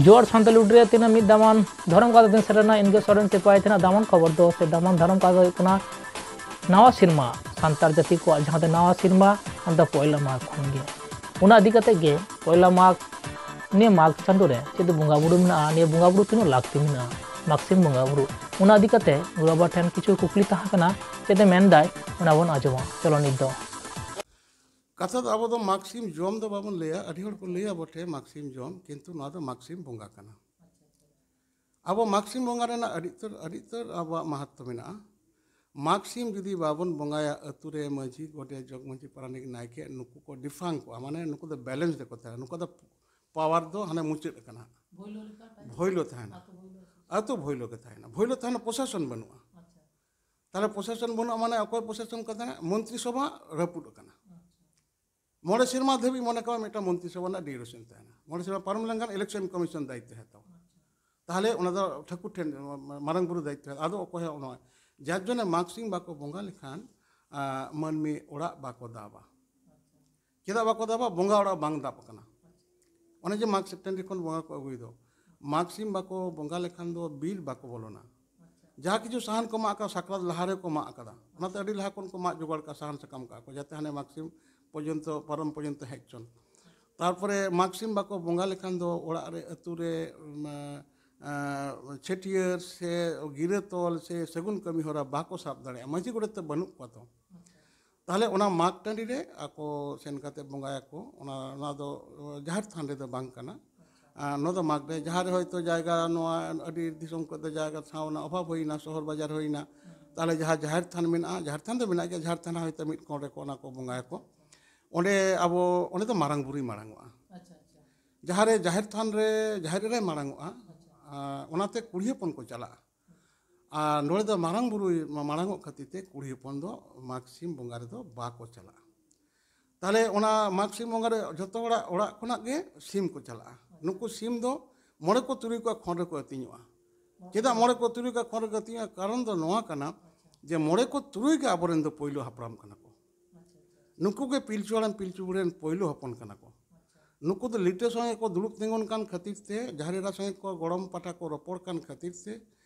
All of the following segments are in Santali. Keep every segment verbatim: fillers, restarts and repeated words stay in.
ᱡᱚᱦᱟᱨ ᱥᱟᱱᱛᱟᱲ ᱞᱩᱰᱤ ᱨᱮ ᱛᱤᱱᱟᱹᱜ ᱢᱤᱫ ᱫᱟᱢᱟᱱ ᱫᱷᱚᱨᱚᱢ ᱠᱟᱛᱷᱟ ᱫᱤᱱ ᱥᱮᱴᱮᱨᱮᱱᱟ, ᱤᱧ ᱜᱮ ᱥᱚᱨᱮᱱ ᱥᱤᱯᱟᱦᱤ ᱛᱮᱱᱟᱜ ᱫᱟᱢᱟᱱ ᱠᱷᱚᱵᱚᱨ ᱫᱚ ᱥᱮ ᱫᱟᱢᱟᱱ ᱫᱷᱚᱨᱚᱢ ᱠᱟᱛᱷᱟ ᱫᱚ ᱦᱩᱭᱩᱜ ᱠᱟᱱᱟ ᱱᱟᱣᱟ ᱥᱮᱨᱢᱟ᱾ ᱥᱟᱱᱛᱟᱲ ᱡᱟᱹᱛᱤ ᱠᱚᱣᱟᱜ ᱡᱟᱦᱟᱸ ᱫᱚ ᱱᱟᱣᱟ ᱥᱮᱨᱢᱟ, ᱚᱱᱟ ᱫᱚ ᱯᱚᱭᱞᱟ ᱢᱟᱜᱽ ᱠᱷᱚᱱ ᱜᱮ᱾ ᱚᱱᱟ ᱤᱫᱤ ᱠᱟᱛᱮ ᱜᱮ ᱯᱚᱭᱞᱟ ᱢᱟᱜᱽ, ᱱᱤᱭᱟᱹ ᱢᱟᱜᱽ ᱪᱟᱸᱫᱳ ᱨᱮ ᱪᱮᱫ ᱵᱚᱸᱜᱟ ᱵᱩᱨᱩ ᱢᱮᱱᱟᱜᱼᱟ, ᱱᱤᱭᱟᱹ ᱵᱚᱸᱜᱟ ᱵᱩᱨᱩ ᱛᱤᱱᱟᱹᱜ ᱞᱟᱹᱠᱛᱤ ᱢᱮᱱᱟᱜᱼᱟ, ᱢᱟᱜᱽ ᱥᱤᱢ ᱵᱚᱸᱜᱟ ᱵᱩᱨᱩ, ᱚᱱᱟ ᱤᱫᱤ ᱠᱟᱛᱮ ᱜᱩᱨᱩ ᱵᱟᱵᱟ ᱴᱷᱮᱱ ᱠᱤᱪᱷᱩ ᱠᱩᱠᱞᱤ ᱛᱟᱦᱮᱸ ᱠᱟᱱᱟ, ᱪᱮᱫ ᱮ ᱢᱮᱱᱫᱟᱭ ᱚᱱᱟ ᱵᱚᱱ ᱟᱸᱡᱚᱢᱟ᱾ ᱪᱚᱞᱚ ᱱᱤᱛ ᱫᱚ᱾ ᱠᱟᱛᱷᱟ ᱫᱚ ᱟᱵᱚ ᱫᱚ ᱢᱟᱜᱽ ᱥᱤᱢ ᱡᱚᱢ ᱫᱚ ᱵᱟᱵᱚᱱ ᱞᱟᱹᱭᱟ, ᱟᱹᱰᱤ ᱦᱚᱲ ᱠᱚ ᱞᱟᱹᱭᱟ ᱵᱚᱴᱷᱮ ᱢᱟᱜᱽ ᱥᱤᱢ ᱡᱚᱢ, ᱠᱤᱱᱛᱩ ᱱᱚᱣᱟ ᱫᱚ ᱢᱟᱜᱽ ᱥᱤᱢ ᱵᱚᱸᱜᱟ ᱠᱟᱱᱟ᱾ ᱟᱵᱚ ᱢᱟᱜᱽ ᱥᱤᱢ ᱵᱚᱸᱜᱟ ᱨᱮᱱᱟᱜ ᱟᱹᱰᱤ ᱩᱛᱟᱹᱨ, ᱟᱹᱰᱤ ᱩᱛᱟᱹᱨ ᱟᱵᱚᱣᱟᱜ ᱢᱟᱦᱟᱛᱛᱚ ᱢᱮᱱᱟᱜᱼᱟ᱾ ᱢᱟᱜᱽ ᱥᱤᱢ ᱡᱩᱫᱤ ᱵᱟᱵᱚᱱ ᱵᱚᱸᱜᱟᱭᱟ, ᱟᱹᱛᱩ ᱨᱮ ᱢᱟᱹᱡᱷᱤ, ᱜᱚᱰᱮᱛ, ᱡᱚᱜᱽ ᱢᱟᱹᱡᱷᱤ, ᱯᱟᱨᱟᱱᱤᱠ, ᱱᱟᱭᱠᱮ, ᱱᱩᱠᱩ ᱠᱚ ᱰᱤᱯᱷᱟᱝ ᱠᱚᱜᱼᱟ, ᱢᱟᱱᱮ ᱱᱩᱠᱩ ᱫᱚ ᱵᱮᱞᱮᱱᱥ ᱨᱮᱠᱚ ᱛᱟᱦᱮᱱᱟ, ᱱᱩᱠᱩ ᱫᱚ ᱯᱟᱣᱟᱨ ᱫᱚ ᱦᱟᱱᱮ ᱢᱩᱪᱟᱹᱫ ᱟᱠᱟᱱᱟ᱾ ᱵᱷᱚᱭᱞᱳ ᱞᱮᱠᱟ ᱛᱟᱦᱮᱱᱟ᱾ ᱵᱷᱚᱭᱞᱳ ᱛᱟᱦᱮᱱᱟ᱾ ᱟᱹᱛᱩ ᱵᱷᱚᱭᱞᱳ ᱟᱹᱛᱩ ᱵᱷᱚᱭᱞᱳ ᱜᱮ ᱛᱟᱦᱮᱱᱟ, ᱵᱷᱚᱭᱞᱳ ᱛᱟᱦᱮᱱᱟ, ᱯᱨᱚᱥᱟᱥᱚᱱ ᱵᱟᱹᱱᱩᱜᱼᱟ᱾ ᱟᱪᱪᱷᱟ᱾ ᱛᱟᱦᱚᱞᱮ ᱯᱨᱚᱥᱟᱥᱚᱱ ᱵᱟᱹᱱᱩᱜᱼᱟ, ᱢᱟᱱᱮ ᱚᱠᱚᱭ ᱯᱨᱚᱥᱟᱥᱚᱱ ᱠᱚ ᱛᱟᱦᱮᱱᱟ? ᱢᱚᱱᱛᱨᱤ ᱥᱚᱵᱷᱟ ᱨᱟᱹᱯᱩᱫ ᱟᱠᱟᱱᱟ᱾ ᱟᱪᱪᱷᱟ᱾ ᱢᱚᱬᱮ ᱥᱮᱨᱢᱟ ᱫᱷᱟᱹᱵᱤᱡ ᱢᱚᱱᱮ ᱠᱟᱜ ᱢᱮ ᱢᱤᱫᱴᱟᱝ ᱢᱚᱱᱛᱨᱤ ᱥᱚᱵᱷᱟ ᱨᱮᱱᱟᱜ ᱰᱤᱭᱩᱨᱮᱥᱚᱱ ᱛᱟᱦᱮᱱᱟ, ᱢᱚᱬᱮ ᱥᱮᱨᱢᱟ ᱯᱟᱨᱚᱢ ᱞᱮᱱᱠᱷᱟᱱ ᱤᱞᱮᱠᱥᱚᱱ ᱠᱚᱢᱤᱥᱚᱱ ᱫᱟᱭᱤᱛᱛᱚ ᱦᱟᱛᱟᱣᱟ᱾ ᱟᱪᱪᱷᱟ᱾ ᱛᱟᱦᱚᱞᱮ ᱚᱱᱟ ᱫᱚ ᱴᱷᱟᱹᱠᱩᱨ ᱴᱷᱮᱱ, ᱢᱟᱨᱟᱝ ᱵᱩᱨᱩ ᱫᱟᱭᱤᱛᱛᱚ ᱦᱟᱛᱟᱣᱟ᱾ ᱟᱫᱚ ᱚᱠᱚᱭ ᱦᱚᱸ ᱱᱚᱣᱟ, ᱡᱟᱨ ᱡᱚᱱᱱᱮ ᱢᱟᱜᱽ ᱥᱤᱢ ᱵᱟᱠᱚ ᱵᱚᱸᱜᱟ ᱞᱮᱠᱷᱟᱱ, ᱟᱸ, ᱢᱟᱹᱱᱢᱤ ᱚᱲᱟᱜ ᱵᱟᱠᱚ ᱫᱟᱵᱟ᱾ ᱪᱮᱫᱟᱜ ᱵᱟᱠᱚ ᱫᱟᱵᱟ? ᱵᱚᱸᱜᱟ ᱚᱲᱟᱜ ᱵᱟᱝ ᱫᱟᱵ ᱟᱠᱟᱱᱟ᱾ ᱚᱱᱮ ᱡᱮ ᱢᱟᱜᱽ ᱥᱤᱢ ᱴᱟᱺᱰᱤ ᱠᱷᱚᱱ ᱵᱚᱸᱜᱟ ᱠᱚ ᱟᱹᱜᱩᱭ ᱫᱚ, ᱢᱟᱜᱽ ᱥᱤᱢ ᱵᱟᱠᱚ ᱵᱚᱸᱜᱟ ᱞᱮᱠᱷᱟᱱ ᱫᱚ ᱵᱤᱨ ᱵᱟᱠᱚ ᱵᱚᱞᱚᱱᱟ᱾ ᱡᱟᱦᱟᱸ ᱠᱤᱪᱷᱩ ᱥᱟᱦᱟᱱ ᱠᱚ ᱢᱟᱜ ᱟᱠᱟᱫᱟ, ᱥᱟᱠᱨᱟᱛ ᱞᱟᱦᱟ ᱨᱮᱠᱚ ᱢᱟᱜ ᱟᱠᱟᱫᱟ, ᱚᱱᱟᱛᱮ ᱟᱹᱰᱤ ᱞᱟᱦᱟ ᱠᱷᱚᱱ ᱠᱚ ᱢᱟᱜ ᱡᱚᱜᱟᱲ ᱠᱟᱜᱼᱟ, ᱥᱟᱦᱟᱱ ᱥᱟᱠᱟᱢ ᱠᱟᱜᱼᱟ ᱠᱚ, ᱡᱟᱛᱮ ᱦᱟᱱᱮ ᱢᱟᱜᱽ ᱥᱤᱢ ᱯᱚᱨᱡᱚᱱᱛᱚ, ᱯᱟᱨᱚᱢ ᱯᱚᱨᱡᱚᱱᱛᱚ ᱦᱮᱡ ᱪᱚᱱ᱾ ᱛᱟᱨᱯᱚᱨᱮ ᱢᱟᱜᱽ ᱥᱤᱢ ᱵᱟᱠᱚ ᱵᱚᱸᱜᱟ ᱞᱮᱠᱷᱟᱱ ᱫᱚ ᱚᱲᱟᱜ ᱨᱮ, ᱟᱹᱛᱩ ᱨᱮ, ᱩᱢ, ᱟᱸ, ᱪᱷᱟᱹᱴᱭᱟᱹᱨ ᱥᱮ ᱜᱤᱨᱟᱹ ᱛᱚᱞ ᱥᱮ ᱥᱟᱹᱜᱩᱱ ᱠᱟᱹᱢᱤ ᱦᱚᱨᱟ ᱵᱟᱠᱚ ᱥᱟᱵ ᱫᱟᱲᱮᱭᱟᱜᱼᱟ, ᱢᱟᱹᱡᱷᱤ ᱜᱚᱰᱮᱛ ᱛᱮ ᱵᱟᱹᱱᱩᱜ ᱠᱚᱣᱟ ᱛᱚ᱾ ᱛᱟᱦᱚᱞᱮ ᱚᱱᱟ ᱢᱟᱜᱽ ᱴᱟᱺᱰᱤ ᱨᱮ ᱟᱠᱚ ᱥᱮᱱ ᱠᱟᱛᱮ ᱵᱚᱸᱜᱟᱭᱟᱠᱚ, ᱚᱱᱟ, ᱚᱱᱟ ᱫᱚ ᱡᱟᱦᱮᱨ ᱛᱷᱟᱱ ᱨᱮᱫᱚ ᱵᱟᱝ ᱠᱟᱱᱟ᱾ ᱟᱨ ᱱᱚᱣᱟ ᱫᱚ ᱢᱟᱜᱽ ᱨᱮ, ᱡᱟᱦᱟᱸ ᱨᱮ ᱦᱚᱭᱛᱳ ᱡᱟᱭᱜᱟ, ᱱᱚᱣᱟ ᱟᱹᱰᱤ ᱫᱤᱥᱚᱢ ᱠᱚᱨᱮ ᱫᱚ ᱡᱟᱭᱜᱟ ᱴᱷᱟᱶ ᱨᱮᱱᱟᱜ ᱚᱵᱷᱟᱵᱽ ᱦᱩᱭᱱᱟ, ᱥᱚᱦᱚᱨ ᱵᱟᱡᱟᱨ ᱦᱩᱭᱱᱟ, ᱛᱟᱦᱚᱞᱮ ᱡᱟᱦᱟᱸ ᱡᱟᱦᱮᱨ ᱛᱷᱟᱱ ᱢᱮᱱᱟᱜᱼᱟ, ᱡᱟᱦᱮᱨ ᱛᱷᱟᱱ ᱫᱚ ᱢᱮᱱᱟᱜ ᱜᱮᱭᱟ, ᱡᱟᱦᱮᱨ ᱛᱷᱟᱱ ᱦᱚᱭᱛᱳ ᱢᱤᱫ ᱠᱚᱬ ᱨᱮᱠᱚ ᱚᱱᱟ ᱠᱚ ᱵᱚᱸᱜᱟᱭᱟᱠᱚ᱾ ᱚᱸᱰᱮ ᱟᱵᱚ, ᱚᱸᱰᱮ ᱫᱚ ᱢᱟᱨᱟᱝ ᱵᱩᱨᱩᱭ ᱢᱟᱲᱟᱝ ᱚᱜᱼᱟ᱾ ᱟᱪᱪᱷᱟ, ᱟᱪᱪᱷᱟ᱾ ᱡᱟᱦᱟᱸ ᱨᱮ ᱡᱟᱦᱮᱨ ᱛᱷᱟᱱ ᱨᱮ ᱡᱟᱦᱮᱨ ᱮᱨᱟᱭ ᱢᱟᱲᱟᱝ ᱚᱜᱼᱟ, ᱟᱪᱪᱷᱟ᱾ ᱟᱨ ᱚᱱᱟᱛᱮ ᱠᱩᱲᱤ ᱦᱚᱯᱚᱱ ᱠᱚ ᱪᱟᱞᱟᱜᱼᱟ᱾ ᱟᱨ ᱱᱚᱰᱮ ᱫᱚ ᱢᱟᱨᱟᱝ ᱵᱩᱨᱩᱭ ᱢᱟᱲᱟᱝ ᱚᱜ ᱠᱷᱟᱹᱛᱤᱨ ᱛᱮ ᱠᱩᱲᱤ ᱦᱚᱯᱚᱱ ᱫᱚ ᱢᱟᱜᱽ ᱥᱤᱢ ᱵᱚᱸᱜᱟ ᱨᱮᱫᱚ ᱵᱟᱠᱚ ᱪᱟᱞᱟᱜᱼᱟ᱾ ᱛᱟᱦᱞᱮ ᱚᱱᱟ ᱢᱟᱜᱽ ᱥᱤᱢ ᱵᱚᱸᱜᱟ ᱨᱮ ᱡᱷᱚᱛᱚ ᱦᱚᱲᱟᱜ ᱚᱲᱟᱜ ᱠᱷᱚᱱᱟᱜ ᱜᱮ ᱥᱤᱢ ᱠᱚ ᱪᱟᱞᱟᱜᱼᱟ᱾ ᱱᱩᱠᱩ ᱥᱤᱢ ᱫᱚ ᱢᱚᱬᱮ ᱠᱚ ᱛᱩᱨᱩᱭ ᱠᱚᱣᱟᱜ ᱠᱷᱚᱸᱰ ᱨᱮᱠᱚ ᱟᱹᱛᱤᱧᱚᱜᱼᱟ᱾ ᱪᱮᱫᱟᱜ ᱢᱚᱬᱮ ᱠᱚ ᱛᱩᱨᱩᱭ ᱠᱚᱣᱟᱜ ᱠᱷᱚᱸᱰ ᱨᱮᱠᱚ ᱟᱹᱛᱤᱧᱚᱜᱼᱟ? ᱠᱟᱨᱚᱱ ᱫᱚ ᱱᱚᱣᱟ ᱠᱟᱱᱟ ᱡᱮ ᱢᱚᱬᱮ ᱠᱚ ᱛᱩᱨᱩᱭ ᱜᱮ ᱟᱵᱚᱨᱮᱱ ᱫᱚ ᱯᱳᱭᱞᱳ ᱦᱟᱯᱲᱟᱢ ᱠᱟᱱᱟ ᱠᱚ᱾ ᱱᱩᱠᱩ ᱜᱮ ᱯᱤᱞᱪᱩ ᱦᱟᱲᱟᱢ ᱯᱤᱞᱪᱩ ᱵᱩᱲᱦᱤ ᱨᱮᱱ ᱯᱳᱭᱞᱳ ᱦᱚᱯᱚᱱ ᱠᱟᱱᱟ ᱠᱚ᱾ ᱱᱩᱠᱩ ᱫᱚ ᱞᱤᱴᱟᱹ ᱥᱚᱸᱜᱮ ᱠᱚ ᱫᱩᱲᱩᱵ ᱛᱤᱸᱜᱩᱱ ᱠᱟᱱ ᱠᱷᱟᱹᱛᱤᱨ ᱛᱮ, ᱡᱟᱦᱮᱨ ᱮᱨᱟ ᱥᱚᱸᱜᱮ ᱠᱚ ᱜᱚᱲᱚᱢ ᱯᱟᱦᱴᱟ ᱠᱚ ᱨᱚᱯᱚᱲ ᱠᱟᱱ ᱠᱷᱟᱹᱛᱤᱨ ᱛᱮ,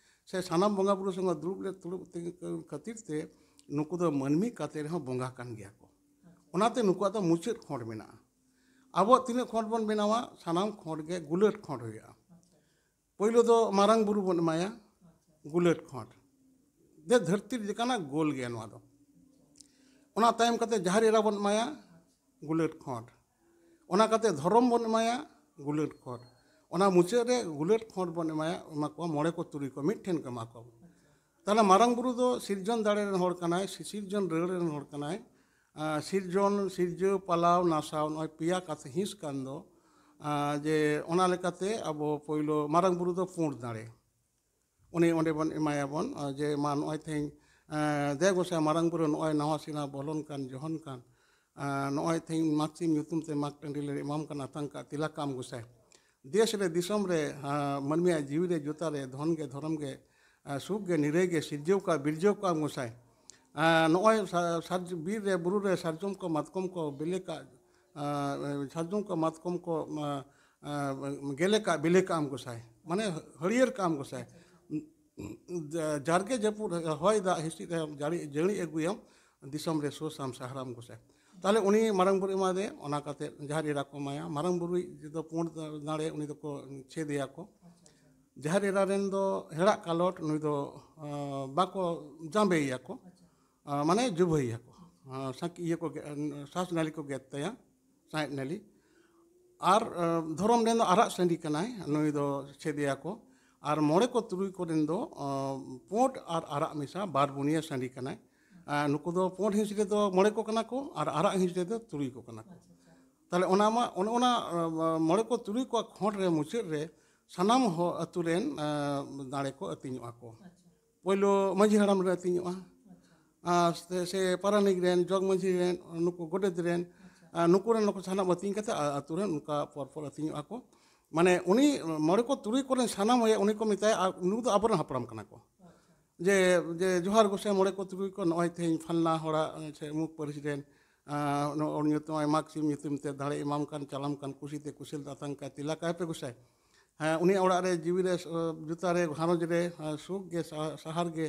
ᱥᱮ ᱥᱟᱱᱟᱢ ᱵᱚᱸᱜᱟ ᱵᱩᱨᱩ ᱥᱚᱸᱜᱮ ᱫᱩᱲᱩᱵ ᱞᱮ ᱫᱩᱲᱩᱵ ᱛᱤᱸᱜᱩᱱ ᱠᱷᱟᱹᱛᱤᱨ ᱛᱮ, ᱱᱩᱠᱩ ᱫᱚ ᱢᱟᱹᱱᱢᱤ ᱠᱟᱛᱮ ᱨᱮᱦᱚᱸ ᱵᱚᱸᱜᱟ ᱠᱟᱱ ᱜᱮᱭᱟ ᱠᱚ᱾ ᱚᱱᱟᱛᱮ ᱱᱩᱠᱩᱣᱟᱜ ᱫᱚ ᱢᱩᱪᱟᱹᱫ ᱠᱷᱚᱸᱰ ᱢᱮᱱᱟᱜᱼᱟ᱾ ᱟᱵᱚᱣᱟᱜ ᱛᱤᱱᱟᱹᱜ ᱠᱷᱚᱸᱰ ᱵᱚᱱ ᱵᱮᱱᱟᱣᱟ, ᱥᱟᱱᱟᱢ ᱠᱷᱚᱸᱰ ᱜᱮ ᱜᱩᱞᱟᱹᱴ ᱠᱷᱚᱸᱰ ᱦᱩᱭᱩᱜᱼᱟ᱾ ᱯᱳᱭᱞᱳ ᱫᱚ ᱢᱟᱨᱟᱝ ᱵᱩᱨᱩ ᱵᱚᱱ ᱮᱢᱟᱭᱟ, ᱜᱩᱞᱟᱹᱴ ᱠᱷᱚᱸᱰ᱾ ᱫᱮ ᱫᱷᱟᱹᱨᱛᱤ ᱞᱮᱠᱟᱱᱟᱜ ᱜᱳᱞ ᱜᱮᱭᱟ ᱱᱚᱣᱟ ᱫᱚ᱾ ᱚᱱᱟ ᱛᱟᱭᱚᱢ ᱠᱟᱛᱮ ᱡᱟᱦᱮᱨ ᱮᱨᱟ ᱵᱚᱱ ᱮᱢᱟᱭᱟ, ᱜᱩᱞᱟᱹᱴ ᱠᱷᱚᱸᱰ᱾ ᱚᱱᱟ ᱠᱟᱛᱮ ᱫᱷᱚᱨᱚᱢ ᱵᱚᱱ ᱮᱢᱟᱭᱟ, ᱜᱩᱞᱟᱹᱴ ᱠᱷᱚᱸᱰ᱾ ᱚᱱᱟ ᱢᱩᱪᱟᱹᱫ ᱨᱮ ᱜᱩᱞᱟᱹᱴ ᱠᱷᱚᱸᱰ ᱵᱚᱱ ᱮᱢᱟᱭᱟ, ᱮᱢᱟ ᱠᱚᱣᱟ, ᱢᱚᱬᱮ ᱠᱚ ᱛᱩᱨᱩᱭ ᱠᱚ ᱢᱤᱫ ᱴᱷᱮᱱ ᱠᱚ ᱮᱢᱟ ᱠᱚᱣᱟ᱾ ᱛᱟᱦᱞᱮ ᱢᱟᱨᱟᱝ ᱵᱩᱨᱩ ᱫᱚ ᱥᱤᱨᱡᱚᱱ ᱫᱟᱲᱮ ᱨᱮᱱ ᱦᱚᱲ ᱠᱟᱱᱟᱭ, ᱥᱤᱨᱡᱚᱱ ᱨᱟᱹᱲ ᱨᱮᱱ ᱦᱚᱲ ᱠᱟᱱᱟᱭ᱾ ᱟᱸ, ᱥᱤᱨᱡᱚᱱ, ᱥᱤᱨᱡᱟᱹᱣ, ᱯᱟᱞᱟᱣ, ᱱᱟᱥᱟᱣ, ᱱᱚᱜᱼᱚᱭ ᱯᱮᱭᱟ ᱠᱟᱛᱷᱟ ᱦᱤᱸᱥ ᱠᱟᱱ ᱫᱚ, ᱟᱸ, ᱡᱮ ᱚᱱᱟ ᱞᱮᱠᱟᱛᱮ ᱟᱵᱚ ᱯᱳᱭᱞᱳ ᱢᱟᱨᱟᱝ ᱵᱩᱨᱩ ᱫᱚ ᱯᱩᱸᱰ ᱫᱟᱲᱮ᱾ ᱩᱱᱤ ᱚᱸᱰᱮ ᱵᱚᱱ ᱮᱢᱟᱭᱟᱵᱚᱱ, ᱟᱸ, ᱡᱮ ᱢᱟ ᱱᱚᱜᱼᱚᱭ ᱛᱮᱦᱮᱧ, ᱟᱸ, ᱫᱮ ᱜᱚᱸᱥᱟᱭ ᱢᱟᱨᱟᱝ ᱵᱩᱨᱩ, ᱱᱚᱜᱼᱚᱭ ᱱᱟᱣᱟ ᱥᱮᱨᱢᱟ ᱵᱚᱞᱚᱱ ᱠᱟᱱ, ᱡᱚᱦᱚᱱ ᱠᱟᱱ, ᱟᱸ, ᱱᱚᱜᱼᱚᱭ ᱛᱮᱦᱮᱧ ᱢᱟᱜᱽ ᱥᱤᱢ ᱧᱩᱛᱩᱢ ᱛᱮ ᱢᱟᱜᱽ ᱴᱟᱺᱰᱤ ᱞᱮ ᱮᱢᱟᱢ ᱠᱟᱱᱟ ᱟᱛᱟᱝ ᱠᱟᱜ ᱛᱤᱞᱟ ᱠᱟᱢ ᱜᱚᱸᱥᱟᱭ᱾ ᱫᱮᱥ ᱨᱮ ᱫᱤᱥᱚᱢ ᱨᱮ, ᱟᱸ, ᱢᱟᱹᱱᱢᱤᱭᱟᱜ ᱡᱤᱣᱤ ᱨᱮ ᱡᱚᱛᱟ ᱨᱮ ᱫᱷᱚᱱ ᱜᱮ ᱫᱷᱚᱨᱚᱢ ᱜᱮ, ᱟᱸ, ᱥᱩᱠ ᱜᱮ ᱱᱤᱨᱟᱹᱭ ᱜᱮ ᱥᱤᱨᱡᱟᱹᱣ ᱠᱟᱜ ᱵᱤᱨᱡᱟᱹᱣ ᱠᱟᱜ ᱜᱚᱸᱥᱟᱭ᱾ ᱟᱸ, ᱱᱚᱜᱼᱚᱭ ᱥᱟ-, ᱥᱟᱨᱡ-, ᱵᱤᱨ ᱨᱮ ᱵᱩᱨᱩ ᱨᱮ ᱥᱟᱨᱡᱚᱢ ᱠᱚ ᱢᱟᱛᱠᱚᱢ ᱠᱚ ᱵᱤᱞᱤ ᱠᱟᱜ, ᱟᱸ, ᱥᱟᱨᱡᱚᱢ ᱠᱚ ᱢᱟᱛᱠᱚᱢ ᱠᱚ, ᱟᱸ, ᱟᱸ, ᱜᱮᱞᱮ ᱠᱟᱜ ᱵᱤᱞᱤ ᱠᱟᱜ ᱟᱢ ᱜᱚᱸᱥᱟᱭ, ᱢᱟᱱᱮ ᱦᱟᱹᱨᱭᱟᱹᱲ ᱠᱟᱜ ᱟᱢ ᱜᱚᱸᱥᱟᱭ᱾ ᱡᱟ-, ᱡᱟᱨᱜᱮ ᱡᱟᱹᱯᱩᱫ ᱦᱚᱭ ᱫᱟᱜ ᱦᱤᱸᱥᱤᱫ ᱮ ᱡᱟᱹᱲᱤ, ᱡᱟᱹᱲᱤ ᱟᱹᱜᱩᱭᱟᱢ, ᱫᱤᱥᱚᱢ ᱨᱮ ᱥᱩᱥᱟᱢ ᱥᱟᱦᱟᱨᱟᱢ ᱜᱚᱸᱥᱟᱭ᱾ ᱛᱟᱦᱞᱮ ᱩᱱᱤ ᱢᱟᱨᱟᱝ ᱵᱩᱨᱩ ᱮᱢᱟᱫᱮ, ᱚᱱᱟ ᱠᱟᱛᱮ ᱡᱟᱦᱮᱨ ᱮᱨᱟ ᱠᱚ ᱮᱢᱟᱭᱟ᱾ ᱢᱟᱨᱟᱝ ᱵᱩᱨᱩᱭᱤᱡ ᱫᱚ ᱯᱩᱸᱰ ᱫᱟᱲᱮ, ᱩᱱᱤ ᱫᱚᱠᱚ ᱪᱷᱮᱫᱮᱭᱟ ᱠᱚ᱾ ᱡᱟᱦᱮᱨ ᱮᱨᱟ ᱨᱮᱱ ᱫᱚ ᱦᱮᱲᱟᱜ ᱠᱟᱞᱚᱴ, ᱱᱩᱭ ᱫᱚ, ᱟᱸ, ᱵᱟᱠᱚ ᱡᱟᱸᱵᱮᱭᱮᱭᱟ ᱠᱚ, ᱟᱸ, ᱢᱟᱱᱮ ᱡᱩᱵᱷᱟᱹᱭᱮᱭᱟ ᱠᱚ᱾ ᱟᱸ, ᱥᱟᱸᱠ-, ᱤᱭᱟᱹ ᱠᱚ ᱜᱮ-, ᱥᱟᱥ ᱱᱟᱹᱞᱤ ᱠᱚ ᱜᱮᱫ ᱛᱟᱭᱟ, ᱥᱟᱸᱦᱮᱫ ᱱᱟᱹᱞᱤ᱾ ᱟᱨ, ᱟᱸ, ᱫᱷᱚᱨᱚᱢ ᱨᱮᱱ ᱫᱚ ᱟᱨᱟᱜ ᱥᱟᱺᱰᱤ ᱠᱟᱱᱟᱭ, ᱱᱩᱭ ᱫᱚ ᱪᱷᱮᱫᱮᱭᱟ ᱠᱚ᱾ ᱟᱨ ᱢᱚᱬᱮ ᱠᱚ ᱛᱩᱨᱩᱭ ᱠᱚᱨᱮᱱ ᱫᱚ, ᱟᱸ, ᱯᱩᱸᱰ ᱟᱨ ᱟᱨᱟᱜ ᱢᱮᱥᱟ ᱵᱟᱨ ᱵᱩᱱᱤᱭᱟᱹ ᱥᱟᱺᱰᱤ ᱠᱟᱱᱟᱭ᱾ ᱟᱸ, ᱱᱩᱠᱩ ᱫᱚ ᱯᱩᱸᱰ ᱦᱤᱸᱥ ᱨᱮᱫᱚ ᱢᱚᱬᱮ ᱠᱚ ᱠᱟᱱᱟ ᱠᱚ ᱟᱨ ᱟᱨᱟᱜ ᱦᱤᱸᱥ ᱨᱮᱫᱚ ᱛᱩᱨᱩᱭ ᱠᱚ ᱠᱟᱱᱟ ᱠᱚ᱾ ᱛᱟᱦᱞᱮ ᱚᱱᱟ ᱢᱟ, ᱚᱱᱮ ᱚᱱᱟ, ᱟᱸ, ᱢᱚᱬᱮ ᱠᱚ ᱛᱩᱨᱩᱭ ᱠᱚᱣᱟᱜ ᱠᱷᱚᱸᱰ ᱨᱮ ᱢᱩᱪᱟᱹᱫ ᱨᱮ ᱥᱟᱱᱟᱢ ᱦᱚ-, ᱟᱹᱛᱩ ᱨᱮᱱ, ᱟᱸ, ᱫᱟᱲᱮ ᱠᱚ ᱟᱹᱛᱤᱧᱚᱜᱼᱟ ᱠᱚ᱾ ᱯᱳᱭᱞᱳ ᱢᱟᱹᱡᱷᱤ ᱦᱟᱲᱟᱢ ᱨᱮ ᱟᱹᱛᱤᱧᱚᱜᱼᱟ, ᱟᱨ ᱥᱮ, ᱥᱮ ᱯᱟᱨᱟᱱᱤᱠ ᱨᱮᱱ, ᱡᱚᱜᱽ ᱢᱟᱹᱡᱷᱤ ᱨᱮᱱ, ᱱᱩᱠᱩ ᱜᱚᱰᱮᱛ ᱨᱮᱱ, ᱟᱨ ᱱᱩᱠᱩ ᱨᱮᱱ ᱱᱩᱠᱩ ᱥᱟᱱᱟᱢ ᱟᱹᱛᱤᱧ ᱠᱟᱛᱮ ᱟ-, ᱟᱹᱛᱩ ᱨᱮᱱ ᱚᱱᱠᱟ ᱯᱚᱨ ᱯᱚᱨ ᱟᱹᱛᱤᱧᱚᱜᱼᱟ ᱠᱚ᱾ ᱢᱟᱱᱮ ᱩᱱᱤ ᱢᱚᱬᱮ ᱠᱚ ᱛᱩᱨᱩᱭ ᱠᱚᱨᱮᱱ ᱥᱟᱱᱟᱢ ᱦᱚᱲ ᱩᱱᱤ ᱠᱚ ᱢᱮᱛᱟᱭᱟ, ᱟᱨ ᱱᱩᱠᱩ ᱫᱚ ᱟᱵᱚᱨᱮᱱ ᱦᱟᱯᱲᱟᱢ ᱠᱟᱱᱟ ᱠᱚ᱾ ᱡᱮ, ᱡᱮ ᱡᱚᱦᱟᱨ ᱜᱚᱸᱥᱟᱭ ᱢᱚᱬᱮ ᱠᱚ ᱛᱩᱨᱩᱭ ᱠᱚ, ᱱᱚᱜᱼᱚᱭ ᱛᱮᱦᱮᱧ ᱯᱷᱟᱞᱱᱟ ᱦᱚᱲᱟᱜ ᱥᱮ ᱚᱢᱩᱠ ᱯᱟᱹᱨᱤᱥ ᱨᱮᱱ, ᱟᱨ ᱱᱚᱜᱼᱚᱭ ᱧᱩᱛᱩᱢ, ᱢᱟᱜᱽ ᱥᱤᱢ ᱧᱩᱛᱩᱢ ᱛᱮ ᱫᱟᱲᱮ ᱮᱢᱟᱢ ᱠᱟᱱ, ᱪᱟᱞᱟᱢ ᱠᱟᱱ, ᱠᱩᱥᱤ ᱛᱮ ᱠᱩᱥᱟᱹᱞ ᱟᱛᱟᱝ ᱠᱟᱭ, ᱛᱤᱞᱟ ᱠᱟᱭ ᱯᱮ ᱜᱚᱸᱥᱟᱭ᱾ ᱦᱮᱸ, ᱩᱱᱤᱭᱟᱜ ᱚᱲᱟᱜ ᱨᱮ, ᱡᱤᱣᱤ ᱨᱮ, ᱡᱩᱛᱟ ᱨᱮ, ᱜᱷᱟᱨᱚᱸᱡᱽ ᱨᱮ, ᱥᱩᱠ ᱜᱮ, ᱥᱟ-, ᱥᱟᱦᱟᱨ ᱜᱮ,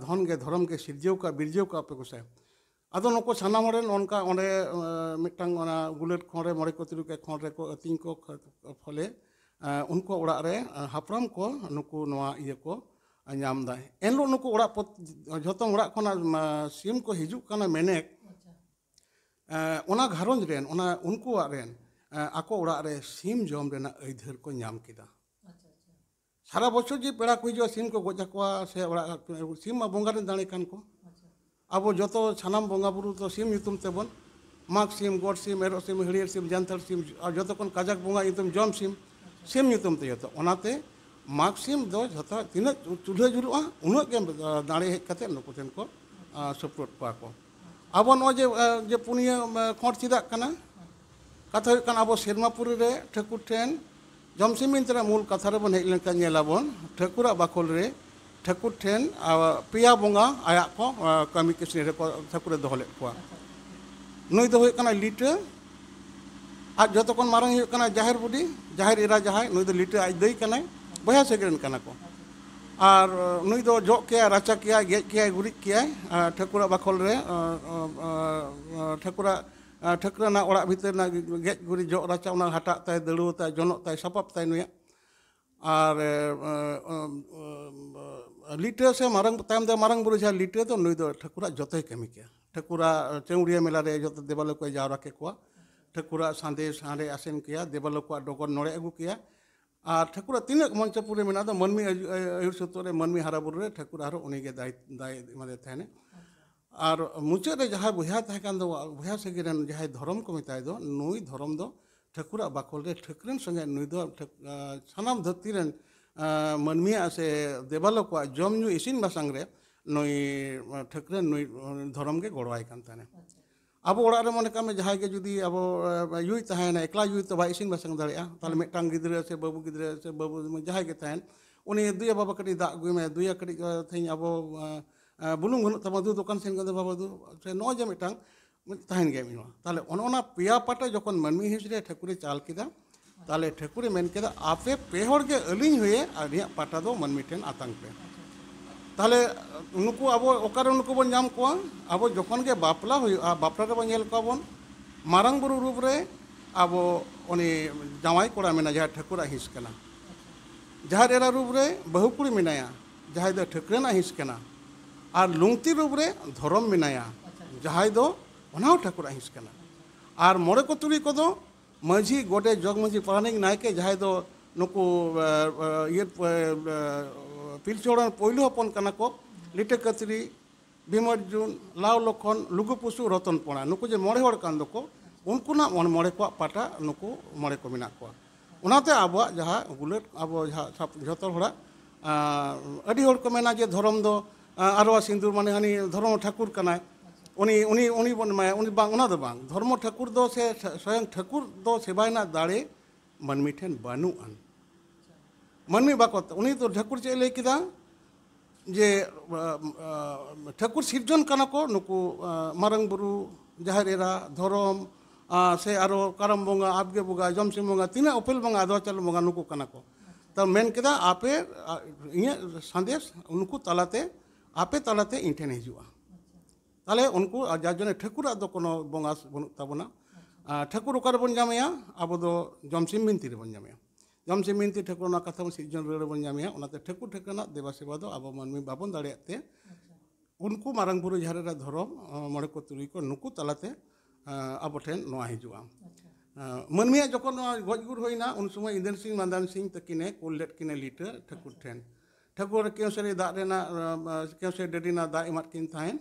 ᱫᱷᱚᱱ ᱜᱮ, ᱫᱷᱚᱨᱚᱢ ᱜᱮ ᱥᱤᱨᱡᱟᱹᱣ ᱠᱟᱜ, ᱵᱤᱨᱡᱟᱹᱣ ᱠᱟᱜ ᱯᱮ ᱜᱚᱸᱥᱟᱭ᱾ ᱟᱫᱚ ᱱᱩᱠᱩ ᱥᱟᱱᱟᱢ ᱦᱚᱲ ᱨᱮᱱ ᱚᱱᱠᱟ ᱚᱸᱰᱮ, ᱢᱤᱫᱴᱟᱝ ᱚᱱᱟ ᱜᱩᱞᱟᱹᱴ ᱠᱷᱚᱸᱰ ᱨᱮ ᱢᱚᱬᱮ ᱠᱚ ᱛᱩᱨᱩᱭ ᱠᱚ ᱠᱷᱚᱸᱰ ᱨᱮᱠᱚ ᱟᱹᱛᱤᱧ ᱠᱚ ᱯᱷᱚᱞᱮ, ᱩᱱᱠᱩ ᱚᱲᱟᱜ ᱨᱮ ᱦᱟᱯᱲᱟᱢ ᱠᱚ ᱱᱩᱠᱩ ᱱᱚᱣᱟ ᱤᱭᱟᱹ ᱠᱚ ᱧᱟᱢ ᱮᱫᱟ᱾ ᱮᱱᱦᱤᱞᱳᱜ ᱱᱩᱠᱩ ᱚᱲᱟᱜ ᱯᱨᱚᱛ-, ᱡᱷᱚᱛᱚᱢ ᱚᱲᱟᱜ ᱠᱷᱚᱱᱟᱜ, ᱢᱟ, ᱥᱤᱢ ᱠᱚ ᱦᱤᱡᱩᱜ ᱠᱟᱱᱟ ᱢᱮᱱᱮᱠ᱾ ᱚᱱᱟ ᱜᱷᱟᱨᱚᱸᱡᱽ ᱨᱮᱱ, ᱚᱱᱟ ᱩᱱᱠᱩᱣᱟᱜ ᱨᱮᱱ, ᱟᱠᱚ ᱚᱲᱟᱜ ᱨᱮ ᱥᱤᱢ ᱡᱚᱢ ᱨᱮᱱᱟᱜ ᱟᱹᱭᱫᱟᱹᱨ ᱠᱚ ᱧᱟᱢ ᱠᱮᱫᱟ᱾ ᱥᱟᱨᱟ ᱵᱚᱪᱷᱚᱨ ᱡᱮ ᱯᱮᱲᱟ ᱠᱚ ᱦᱤᱡᱩᱜᱼᱟ, ᱥᱤᱢ ᱠᱚ ᱜᱚᱡ ᱟᱠᱚᱣᱟ ᱥᱮ ᱚᱲᱟᱜ, ᱥᱤᱢ ᱢᱟ ᱵᱚᱸᱜᱟ ᱨᱮᱱ ᱫᱟᱲᱮ ᱠᱟᱱ ᱠᱚ᱾ ᱟᱵᱚ ᱡᱚᱛᱚ ᱥᱟᱱᱟᱢ ᱵᱚᱸᱜᱟ ᱵᱩᱨᱩ ᱫᱚ ᱥᱤᱢ ᱧᱩᱛᱩᱢ ᱛᱮᱵᱚᱱ, ᱢᱟᱜᱽ ᱥᱤᱢ, ᱜᱚᱰ ᱥᱤᱢ, ᱮᱨᱚᱜ ᱥᱤᱢ, ᱦᱟᱹᱲᱭᱟᱹᱨ ᱥᱤᱢ, ᱡᱟᱱᱛᱷᱟᱲ ᱥᱤᱢ, ᱟᱨ ᱡᱚᱛᱚ ᱠᱷᱚᱱ ᱠᱟᱡᱟᱠ ᱵᱚᱸᱜᱟ ᱧᱩᱛᱩᱢ ᱡᱚᱢ ᱥᱤᱢ, ᱥᱤᱢ ᱧᱩᱛᱩᱢ ᱛᱮ ᱡᱚᱛᱚ᱾ ᱚᱱᱟᱛᱮ ᱢᱟᱜᱽ ᱥᱤᱢ ᱫᱚ ᱡᱚᱛᱚ ᱛᱤᱱᱟᱹᱜ ᱪᱩᱞᱦᱟᱹ ᱡᱩᱞᱩᱜᱼᱟ, ᱩᱱᱟᱹᱜ ᱜᱮ, ᱟ, ᱫᱟᱲᱮ ᱦᱮᱡ ᱠᱟᱛᱮ ᱱᱩᱠᱩ ᱴᱷᱮᱱ ᱠᱚ, ᱟ, ᱥᱩᱯᱨᱩᱫ ᱠᱚᱣᱟ ᱠᱚ᱾ ᱟᱵᱚ ᱱᱚᱜᱼᱚᱭ ᱡᱮ, ᱟ, ᱡᱮ ᱯᱩᱱᱭᱟᱹ, ᱟ, ᱠᱷᱚᱸᱰ ᱪᱮᱫᱟᱜ ᱠᱟᱱᱟ? ᱠᱟᱛᱷᱟ ᱦᱩᱭᱩᱜ ᱠᱟᱱᱟ, ᱟᱵᱚ ᱥᱮᱨᱢᱟ ᱯᱩᱨᱤ ᱨᱮ ᱴᱷᱟᱹᱠᱩᱨ ᱴᱷᱮᱱ, ᱡᱚᱢᱥᱤᱢ ᱵᱤᱱᱛᱤ ᱨᱮ ᱢᱩᱞ ᱠᱟᱛᱷᱟ ᱨᱮᱵᱚᱱ ᱦᱮᱡ ᱞᱮᱱᱠᱷᱟᱱ ᱧᱮᱞᱟᱵᱚᱱ, ᱴᱷᱟᱹᱠᱩᱨᱟᱜ ᱵᱟᱠᱷᱳᱞ ᱨᱮ ᱴᱷᱟᱹᱠᱩᱨ ᱴᱷᱮᱱ, ᱟ, ᱯᱮᱭᱟ ᱵᱚᱸᱜᱟ ᱟᱭᱟᱜ ᱠᱚ, ᱟ, ᱠᱟᱹᱢᱤ ᱠᱟᱹᱥᱱᱤ ᱨᱮᱠᱚ ᱴᱷᱟᱹᱠᱩᱨᱮ ᱫᱚᱦᱚ ᱞᱮᱫ ᱠᱚᱣᱟ᱾ ᱱᱩᱭ ᱫᱚ ᱦᱩᱭᱩᱜ ᱠᱟᱱᱟᱭ ᱞᱤᱴᱟᱹ, ᱟᱨ ᱡᱚᱛᱚ ᱠᱷᱚᱱ ᱢᱟᱨᱟᱝ ᱦᱩᱭᱩᱜ ᱠᱟᱱᱟ ᱡᱟᱦᱮᱨ ᱵᱩᱰᱷᱤ, ᱡᱟᱦᱮᱨ ᱮᱨᱟ ᱡᱟᱦᱟᱸᱭ, ᱱᱩᱭ ᱫᱚ ᱞᱤᱴᱟᱹ ᱟᱡ ᱫᱟᱹᱭ ᱠᱟᱱᱟᱭ, ᱵᱚᱭᱦᱟ ᱥᱟᱹᱜᱟᱹᱭ ᱨᱮᱱ ᱠᱟᱱᱟ ᱠᱚ᱾ ᱟᱨ, ᱟ, ᱱᱩᱭ ᱫᱚ ᱡᱚᱜ ᱠᱮᱭᱟᱭ, ᱨᱟᱪᱟ ᱠᱮᱭᱟᱭ, ᱜᱮᱡ ᱠᱮᱭᱟᱭ, ᱜᱩᱨᱤᱡ ᱠᱮᱭᱟᱭ, ᱟ, ᱴᱷᱟᱹᱠᱩᱨᱟᱜ ᱵᱟᱠᱷᱳᱞ ᱨᱮ, ᱟ, ᱟ, ᱟ, ᱴᱷᱟᱹᱠᱩᱨᱟᱜ, ᱟ, ᱴᱷᱟᱹᱠᱩᱨ ᱨᱮᱱᱟᱜ ᱚᱲᱟᱜ ᱵᱷᱤᱛᱟᱹᱨ ᱨᱮᱱᱟᱜ ᱜᱮᱡ ᱜᱩᱨᱤᱡ, ᱡᱚᱜ ᱨᱟᱪᱟ, ᱚᱱᱟ ᱦᱟᱴᱟᱜ ᱛᱟᱭ, ᱫᱟᱹᱲᱩᱣᱟᱹ ᱛᱟᱭ, ᱡᱚᱱᱚᱜ ᱛᱟᱭ, ᱥᱟᱯᱟᱵ ᱛᱟᱭ ᱱᱩᱭᱟᱜ᱾ ᱟᱨ, ᱮ, ᱮ, ᱮ, ᱞᱤᱴᱟᱹ ᱥᱮ ᱢᱟᱨᱟᱝ, ᱛᱟᱭᱚᱢ ᱛᱮ ᱢᱟᱨᱟᱝ ᱵᱩᱨᱩ ᱡᱟᱦᱟᱸ ᱞᱤᱴᱟᱹ ᱫᱚ, ᱱᱩᱭ ᱫᱚ ᱴᱷᱟᱹᱠᱩᱨᱟᱜ ᱡᱚᱛᱚᱭ ᱠᱟᱹᱢᱤ ᱠᱮᱭᱟ᱾ ᱴᱷᱟᱹᱠᱩᱨᱟᱜ ᱪᱟᱹᱣᱲᱤᱭᱟᱹ ᱢᱮᱞᱟ ᱨᱮ ᱡᱚᱛᱚ ᱫᱮᱵᱟ ᱞᱳᱠ ᱠᱚᱭ ᱡᱟᱣᱨᱟ ᱠᱮᱠᱚᱣᱟ᱾ ᱴᱷᱟᱹᱠᱩᱨᱟᱜ ᱥᱟᱸᱫᱮᱥ ᱦᱟᱸᱰᱮ ᱟᱥᱮᱱ ᱠᱮᱭᱟ, ᱫᱮᱵᱟ ᱞᱳᱠ ᱠᱚᱣᱟᱜ ᱰᱚᱜᱚᱨ ᱱᱚᱲᱮ ᱟᱹᱜᱩ ᱠᱮᱭᱟ᱾ ᱟᱨ ᱴᱷᱟᱹᱠᱩᱨᱟᱜ ᱛᱤᱱᱟᱹᱜ ᱢᱚᱧᱪᱚᱯᱩᱨᱤ ᱢᱮᱱᱟᱜ ᱫᱚ, ᱢᱟᱹᱱᱢᱤ ᱟᱹᱭᱩ-, ᱟᱹᱭᱩᱨ ᱥᱩᱛᱩᱜ ᱨᱮ, ᱢᱟᱹᱱᱢᱤ ᱦᱟᱨᱟ ᱵᱩᱨᱩ ᱨᱮ ᱴᱷᱟᱹᱠᱩᱨ ᱟᱨᱦᱚᱸ ᱩᱱᱤ ᱜᱮ ᱫᱟᱭ-, ᱫᱟᱭ ᱮᱢᱟᱫᱮ ᱛᱟᱦᱮᱱᱟ᱾ ᱟᱨ ᱢᱩᱪᱟᱹᱫ ᱨᱮ ᱡᱟᱦᱟᱸᱭ ᱵᱚᱭᱦᱟ ᱛᱟᱦᱮᱸ ᱠᱟᱱ ᱫᱚ, ᱵᱚᱭᱦᱟ ᱥᱟᱹᱜᱟᱹᱭ ᱨᱮᱱ ᱡᱟᱦᱟᱸᱭ ᱫᱷᱚᱨᱚᱢ ᱠᱚ ᱢᱮᱛᱟᱭ ᱫᱚ, ᱱᱩᱭ ᱫᱷᱚᱨᱚᱢ ᱫᱚ ᱴᱷᱟᱹᱠᱩᱨᱟᱜ ᱵᱟᱠᱷᱳᱞ ᱨᱮ ᱴᱷᱟᱹᱠᱨᱟᱹᱱ ᱥᱚᱸᱜᱮ ᱱᱩᱭ ᱫᱚ ᱴᱷᱟᱹᱠ-, ᱟ, ᱥᱟᱱᱟᱢ ᱫᱷᱟᱹᱨᱛᱤ ᱨᱮᱱ, ᱟ, ᱢᱟᱹᱱᱢᱤᱭᱟᱜ ᱥᱮ ᱫᱮᱵᱟ ᱞᱳᱠ ᱠᱚᱣᱟᱜ ᱡᱚᱢ ᱧᱩ ᱤᱥᱤᱱ ᱵᱟᱥᱟᱝ ᱨᱮ ᱱᱩᱭ, ᱟ, ᱴᱷᱟᱹᱠᱨᱟᱹᱱ ᱱᱩᱭ, ᱟ, ᱫᱷᱚᱨᱚᱢ ᱜᱮ ᱜᱚᱲᱚᱣᱟᱭ ᱠᱟᱱ ᱛᱟᱦᱮᱱᱟ᱾ ᱟᱪᱪᱷᱟ᱾ ᱟᱵᱚ ᱚᱲᱟᱜ ᱨᱮ ᱢᱚᱱᱮ ᱠᱟᱜ ᱢᱮ ᱡᱟᱦᱟᱸᱭ ᱜᱮ ᱡᱩᱫᱤ ᱟᱵᱚ, ᱟ, ᱭᱩᱭ ᱛᱟᱦᱮᱱᱟ, ᱮᱠᱞᱟ ᱭᱩᱭ ᱛᱚ ᱵᱟᱭ ᱤᱥᱤᱱ ᱵᱟᱥᱟᱝ ᱫᱟᱲᱮᱭᱟᱜᱼᱟ᱾ ᱛᱟᱦᱞᱮ ᱦᱮᱸ᱾ ᱢᱤᱫᱴᱟᱝ ᱜᱤᱫᱽᱨᱟᱹ ᱥᱮ ᱵᱟᱹᱵᱩ ᱜᱤᱫᱽᱨᱟᱹ ᱥᱮ ᱵᱟᱹᱵᱩ ᱡᱟᱦᱟᱸᱭ ᱜᱮ ᱛᱟᱦᱮᱱ, ᱩᱱᱤ, "ᱫᱩᱭᱟ ᱵᱟᱵᱟ ᱠᱟᱹᱴᱤᱡ ᱫᱟᱜ ᱟᱹᱜᱩᱭ ᱢᱮ, ᱫᱩᱭᱟ ᱠᱟᱹᱴᱤᱡ, ᱟ, ᱛᱮᱦᱮᱧ ᱟᱵᱚ, ᱟ, ᱟ, ᱵᱩᱞᱩᱝ ᱵᱟᱹᱱᱩᱜ ᱛᱟᱢᱟ, ᱫᱩ ᱫᱚᱠᱟᱱ ᱥᱮᱱ ᱠᱟᱛᱮ ᱵᱟᱵᱟ ᱫᱩ", ᱥᱮ ᱱᱚᱜᱼᱚᱭ ᱡᱮ ᱢᱤᱫᱴᱟᱝ ᱛᱟᱦᱮᱱ ᱜᱮᱭᱟ ᱢᱤᱫ ᱦᱚᱲ᱾ ᱛᱟᱦᱚᱞᱮ ᱚᱱᱮ ᱚᱱᱟ ᱯᱮᱭᱟ ᱯᱟᱴᱟ ᱡᱚᱠᱷᱚᱱ ᱢᱟᱹᱱᱢᱤ ᱦᱤᱸᱥ ᱨᱮ ᱴᱷᱟᱹᱠᱩᱨᱮ ᱪᱟᱞ ᱠᱮᱫᱟ, ᱛᱟᱦᱚᱞᱮ ᱴᱷᱟᱹᱠᱩᱨᱮ ᱢᱮᱱ ᱠᱮᱫᱟ, "ᱟᱯᱮ ᱯᱮ ᱦᱚᱲ ᱜᱮ ᱟᱹᱞᱤᱧ ᱦᱩᱭᱮ ᱟᱹᱞᱤᱧᱟᱜ ᱯᱟᱴᱟ ᱫᱚ ᱢᱟᱹᱱᱢᱤ ᱴᱷᱮᱱ ᱟᱛᱟᱝ ᱯᱮ᱾" ᱛᱟᱦᱚᱞᱮ ᱱᱩᱠᱩ ᱟᱵᱚ ᱚᱠᱟᱨᱮ ᱱᱩᱠᱩ ᱵᱚᱱ ᱧᱟᱢ ᱠᱚᱣᱟ? ᱟᱵᱚ ᱡᱚᱠᱷᱚᱱ ᱜᱮ ᱵᱟᱯᱞᱟ ᱦᱩᱭᱩᱜᱼᱟ, ᱵᱟᱯᱞᱟ ᱨᱮᱵᱚᱱ ᱧᱮᱞ ᱠᱚᱣᱟ ᱵᱚᱱ ᱢᱟᱨᱟᱝ ᱵᱩᱨᱩ ᱨᱩᱯ ᱨᱮ ᱟᱵᱚ ᱩᱱᱤ ᱡᱟᱶᱟᱭ ᱠᱚᱲᱟ ᱢᱮᱱᱟᱭᱟ, ᱡᱟᱦᱟᱸᱭ ᱴᱷᱟᱹᱠᱩᱨᱟᱜ ᱦᱤᱸᱥ ᱠᱟᱱᱟ᱾ ᱡᱟᱦᱮᱨ ᱮᱨᱟ ᱨᱩᱯ ᱨᱮ ᱵᱟᱹᱦᱩ ᱠᱩᱲᱤ ᱢᱮᱱᱟᱭᱟ, ᱡᱟᱦᱟᱸᱭ ᱫᱚ ᱴᱷᱟᱹᱠᱨᱟᱹᱱᱟᱜ ᱦᱤᱸᱥ ᱠᱟᱱᱟ᱾ ᱟᱨ ᱞᱩᱝᱛᱤ ᱨᱩᱯ ᱨᱮ ᱫᱷᱚᱨᱚᱢ ᱢᱮᱱᱟᱭᱟ, ᱡᱟᱦᱟᱸᱭ ᱫᱚ ᱚᱱᱟ ᱦᱚᱸ ᱴᱷᱟᱹᱠᱩᱨᱟᱜ ᱦᱤᱸᱥ ᱠᱟᱱᱟ᱾ ᱟᱨ ᱢᱚᱬᱮ ᱠᱚ ᱛᱩᱨᱩᱭ ᱠᱚᱫᱚ ᱢᱟᱹᱡᱷᱤ, ᱜᱚᱰᱮᱛ, ᱡᱚᱜᱽ ᱢᱟᱹᱡᱷᱤ, ᱯᱟᱨᱟᱱᱤᱠ, ᱱᱟᱭᱠᱮ, ᱡᱟᱦᱟᱸᱭ ᱫᱚ ᱱᱩᱠᱩ, ᱮ, ᱮ, ᱤᱭᱟᱹ, ᱮ, ᱮ, ᱯᱤᱞᱪᱩ ᱦᱟᱲᱟᱢ ᱯᱳᱭᱞᱳ ᱦᱚᱯᱚᱱ ᱠᱟᱱᱟ ᱠᱚ, ᱞᱤᱴᱟᱹ ᱠᱟᱹᱛᱨᱤ, ᱵᱷᱤᱢᱚᱨᱡᱩᱱ, ᱞᱟᱣ ᱞᱚᱠᱷᱚᱱ, ᱞᱩᱜᱩ ᱯᱩᱥᱩ, ᱨᱚᱛᱚᱱ ᱯᱚᱲᱟ, ᱱᱩᱠᱩ ᱡᱮ ᱢᱚᱬᱮ ᱦᱚᱲ ᱠᱟᱱ ᱫᱚᱠᱚ, ᱩᱱᱠᱩᱱᱟᱜ ᱢᱚᱬ-, ᱢᱚᱬᱮ ᱠᱚᱣᱟᱜ ᱯᱟᱴᱟ ᱱᱩᱠᱩ ᱢᱚᱬᱮ ᱠᱚ ᱢᱮᱱᱟᱜ ᱠᱚᱣᱟ᱾ ᱚᱱᱟᱛᱮ ᱟᱵᱚᱣᱟᱜ ᱡᱟᱦᱟᱸ ᱜᱩᱞᱟᱹᱴ, ᱟᱵᱚ ᱡᱟᱦᱟᱸ ᱥᱟᱵ-, ᱡᱷᱚᱛᱚ ᱦᱚᱲᱟᱜ, ᱟᱸ, ᱟᱹᱰᱤ ᱦᱚᱲ ᱠᱚ ᱢᱮᱱᱟ ᱡᱮ ᱫᱷᱚᱨᱚᱢ ᱫᱚ, ᱟᱸ, ᱟᱨᱣᱟ ᱥᱤᱸᱫᱩᱨ, ᱢᱟᱱᱮ ᱦᱟᱹᱱᱤ ᱫᱷᱚᱨᱚᱢ ᱴᱷᱟᱹᱠᱩᱨ ᱠᱟᱱᱟᱭ, ᱩᱱᱤ, ᱩᱱᱤ, ᱩᱱᱤ ᱵᱚᱱ ᱮᱢᱟᱭᱟ, ᱩᱱᱤ ᱵᱟᱝ, ᱚᱱᱟ ᱫᱚ ᱵᱟᱝ᱾ ᱫᱷᱚᱨᱢᱚ ᱴᱷᱟᱹᱠᱩᱨ ᱫᱚ ᱥᱮ ᱥᱚᱭᱚᱝ ᱴᱷᱟᱹᱠᱩᱨ ᱫᱚ ᱥᱮᱵᱟ ᱨᱮᱱᱟᱜ ᱫᱟᱲᱮ ᱢᱟᱹᱱᱢᱤ ᱴᱷᱮᱱ ᱵᱟᱹᱱᱩᱜ ᱟᱱ᱾ ᱢᱟᱹᱱᱢᱤ ᱵᱟᱠᱚ, ᱩᱱᱤ ᱫᱚ ᱴᱷᱟᱹᱠᱩᱨ ᱪᱮᱫ ᱮ ᱞᱟᱹᱭ ᱠᱮᱫᱟ? ᱡᱮ, ᱟ, ᱟ, ᱴᱷᱟᱹᱠᱩᱨ ᱥᱤᱨᱡᱚᱱ ᱠᱟᱱᱟ ᱠᱚ ᱱᱩᱠᱩ, ᱟ, ᱢᱟᱨᱟᱝ ᱵᱩᱨᱩ, ᱡᱟᱦᱮᱨ ᱮᱨᱟ, ᱫᱷᱚᱨᱚᱢ, ᱟ, ᱥᱮ ᱟᱨᱚ ᱠᱟᱨᱟᱢ ᱵᱚᱸᱜᱟ, ᱟᱵᱜᱮ ᱵᱚᱸᱜᱟ, ᱡᱚᱢᱥᱤᱢ ᱵᱚᱸᱜᱟ, ᱛᱤᱱᱟᱹᱜ ᱩᱯᱮᱞ ᱵᱚᱸᱜᱟ, ᱟᱫᱚ ᱪᱟᱞ ᱵᱚᱸᱜᱟ ᱱᱩᱠᱩ ᱠᱟᱱᱟ ᱠᱚ᱾ ᱛᱚ ᱢᱮᱱ ᱠᱮᱫᱟ, ᱟᱯᱮ, ᱟ, ᱤᱧᱟᱹᱜ ᱥᱟᱸᱫᱮᱥ ᱱᱩᱠᱩ ᱛᱟᱞᱟᱛᱮ, ᱟᱯᱮ ᱛᱟᱞᱟᱛᱮ ᱤᱧ ᱴᱷᱮᱱ ᱦᱤᱡᱩᱜᱼᱟ᱾ ᱛᱟᱦᱞᱮ ᱩᱱᱠᱩ, ᱟᱨ ᱡᱟᱨ ᱡᱚᱱᱱᱮ ᱴᱷᱟᱹᱠᱩᱨᱟᱜ ᱫᱚ ᱠᱳᱱᱳ ᱵᱚᱸᱜᱟ ᱵᱟᱹᱱᱩᱜ ᱛᱟᱵᱚᱱᱟ᱾ ᱟᱨ ᱴᱷᱟᱹᱠᱩᱨ ᱚᱠᱟ ᱨᱮᱵᱚᱱ ᱧᱟᱢᱮᱭᱟ? ᱟᱵᱚ ᱫᱚ ᱡᱚᱢᱥᱤᱢ ᱵᱤᱱᱛᱤ ᱨᱮᱵᱚᱱ ᱧᱟᱢᱮᱭᱟ᱾ ᱡᱚᱢᱥᱤᱢ ᱵᱤᱱᱛᱤ ᱴᱷᱟᱹᱠᱩᱨ ᱚᱱᱟ ᱠᱟᱛᱷᱟ ᱵᱚᱱ ᱥᱤᱨᱡᱚᱱ ᱨᱩᱣᱟᱹᱲ ᱵᱚᱱ ᱧᱟᱢᱮᱭᱟ᱾ ᱚᱱᱟᱛᱮ ᱴᱷᱟᱹᱠᱩᱨ ᱴᱷᱟᱹᱠᱨᱟᱹᱱᱟᱜ ᱫᱮᱵᱟ ᱥᱮᱵᱟ ᱫᱚ ᱟᱵᱚ ᱢᱟᱹᱱᱢᱤ ᱵᱟᱵᱚᱱ ᱫᱟᱲᱮᱭᱟᱜ ᱛᱮ, ᱩᱱᱠᱩ ᱢᱟᱨᱟᱝ ᱵᱩᱨᱩ, ᱡᱟᱦᱮᱨ ᱮᱨᱟ, ᱫᱷᱚᱨᱚᱢ, ᱟᱸ, ᱢᱚᱬᱮ ᱠᱚ ᱛᱩᱨᱩᱭ ᱠᱚ, ᱱᱩᱠᱩ ᱛᱟᱞᱟᱛᱮ, ᱟᱸ, ᱟᱵᱚ ᱴᱷᱮᱱ ᱱᱚᱣᱟ ᱦᱤᱡᱩᱜᱼᱟ᱾ ᱟᱸ, ᱢᱟᱹᱱᱢᱤᱭᱟᱜ ᱡᱚᱠᱷᱚᱱ ᱱᱚᱣᱟ ᱜᱚᱡ ᱜᱩᱨ ᱦᱩᱭᱱᱟ, ᱩᱱ ᱥᱚᱢᱚᱭ ᱤᱱᱫᱚᱨ ᱥᱤᱝ ᱢᱟᱱᱫᱟᱱ ᱥᱤᱝ ᱛᱟᱹᱠᱤᱱᱮ ᱠᱩᱞ ᱞᱮᱫ ᱠᱤᱱᱟ ᱞᱤᱴᱟᱹ ᱴᱷᱟᱹᱠᱩᱨ ᱴᱷᱮᱱ᱾ ᱴᱷᱟᱹᱠᱩᱨ ᱠᱮᱣᱥᱟᱹᱨᱤ ᱫᱟᱜ ᱨᱮᱱᱟᱜ, ᱟᱸ, ᱠᱮᱣᱥᱟᱹᱨᱤ ᱰᱟᱹᱰᱤ ᱨᱮᱱᱟᱜ ᱫᱟᱜ ᱮᱢᱟᱫ ᱠᱤᱱ ᱛᱟᱦᱮᱸᱫ᱾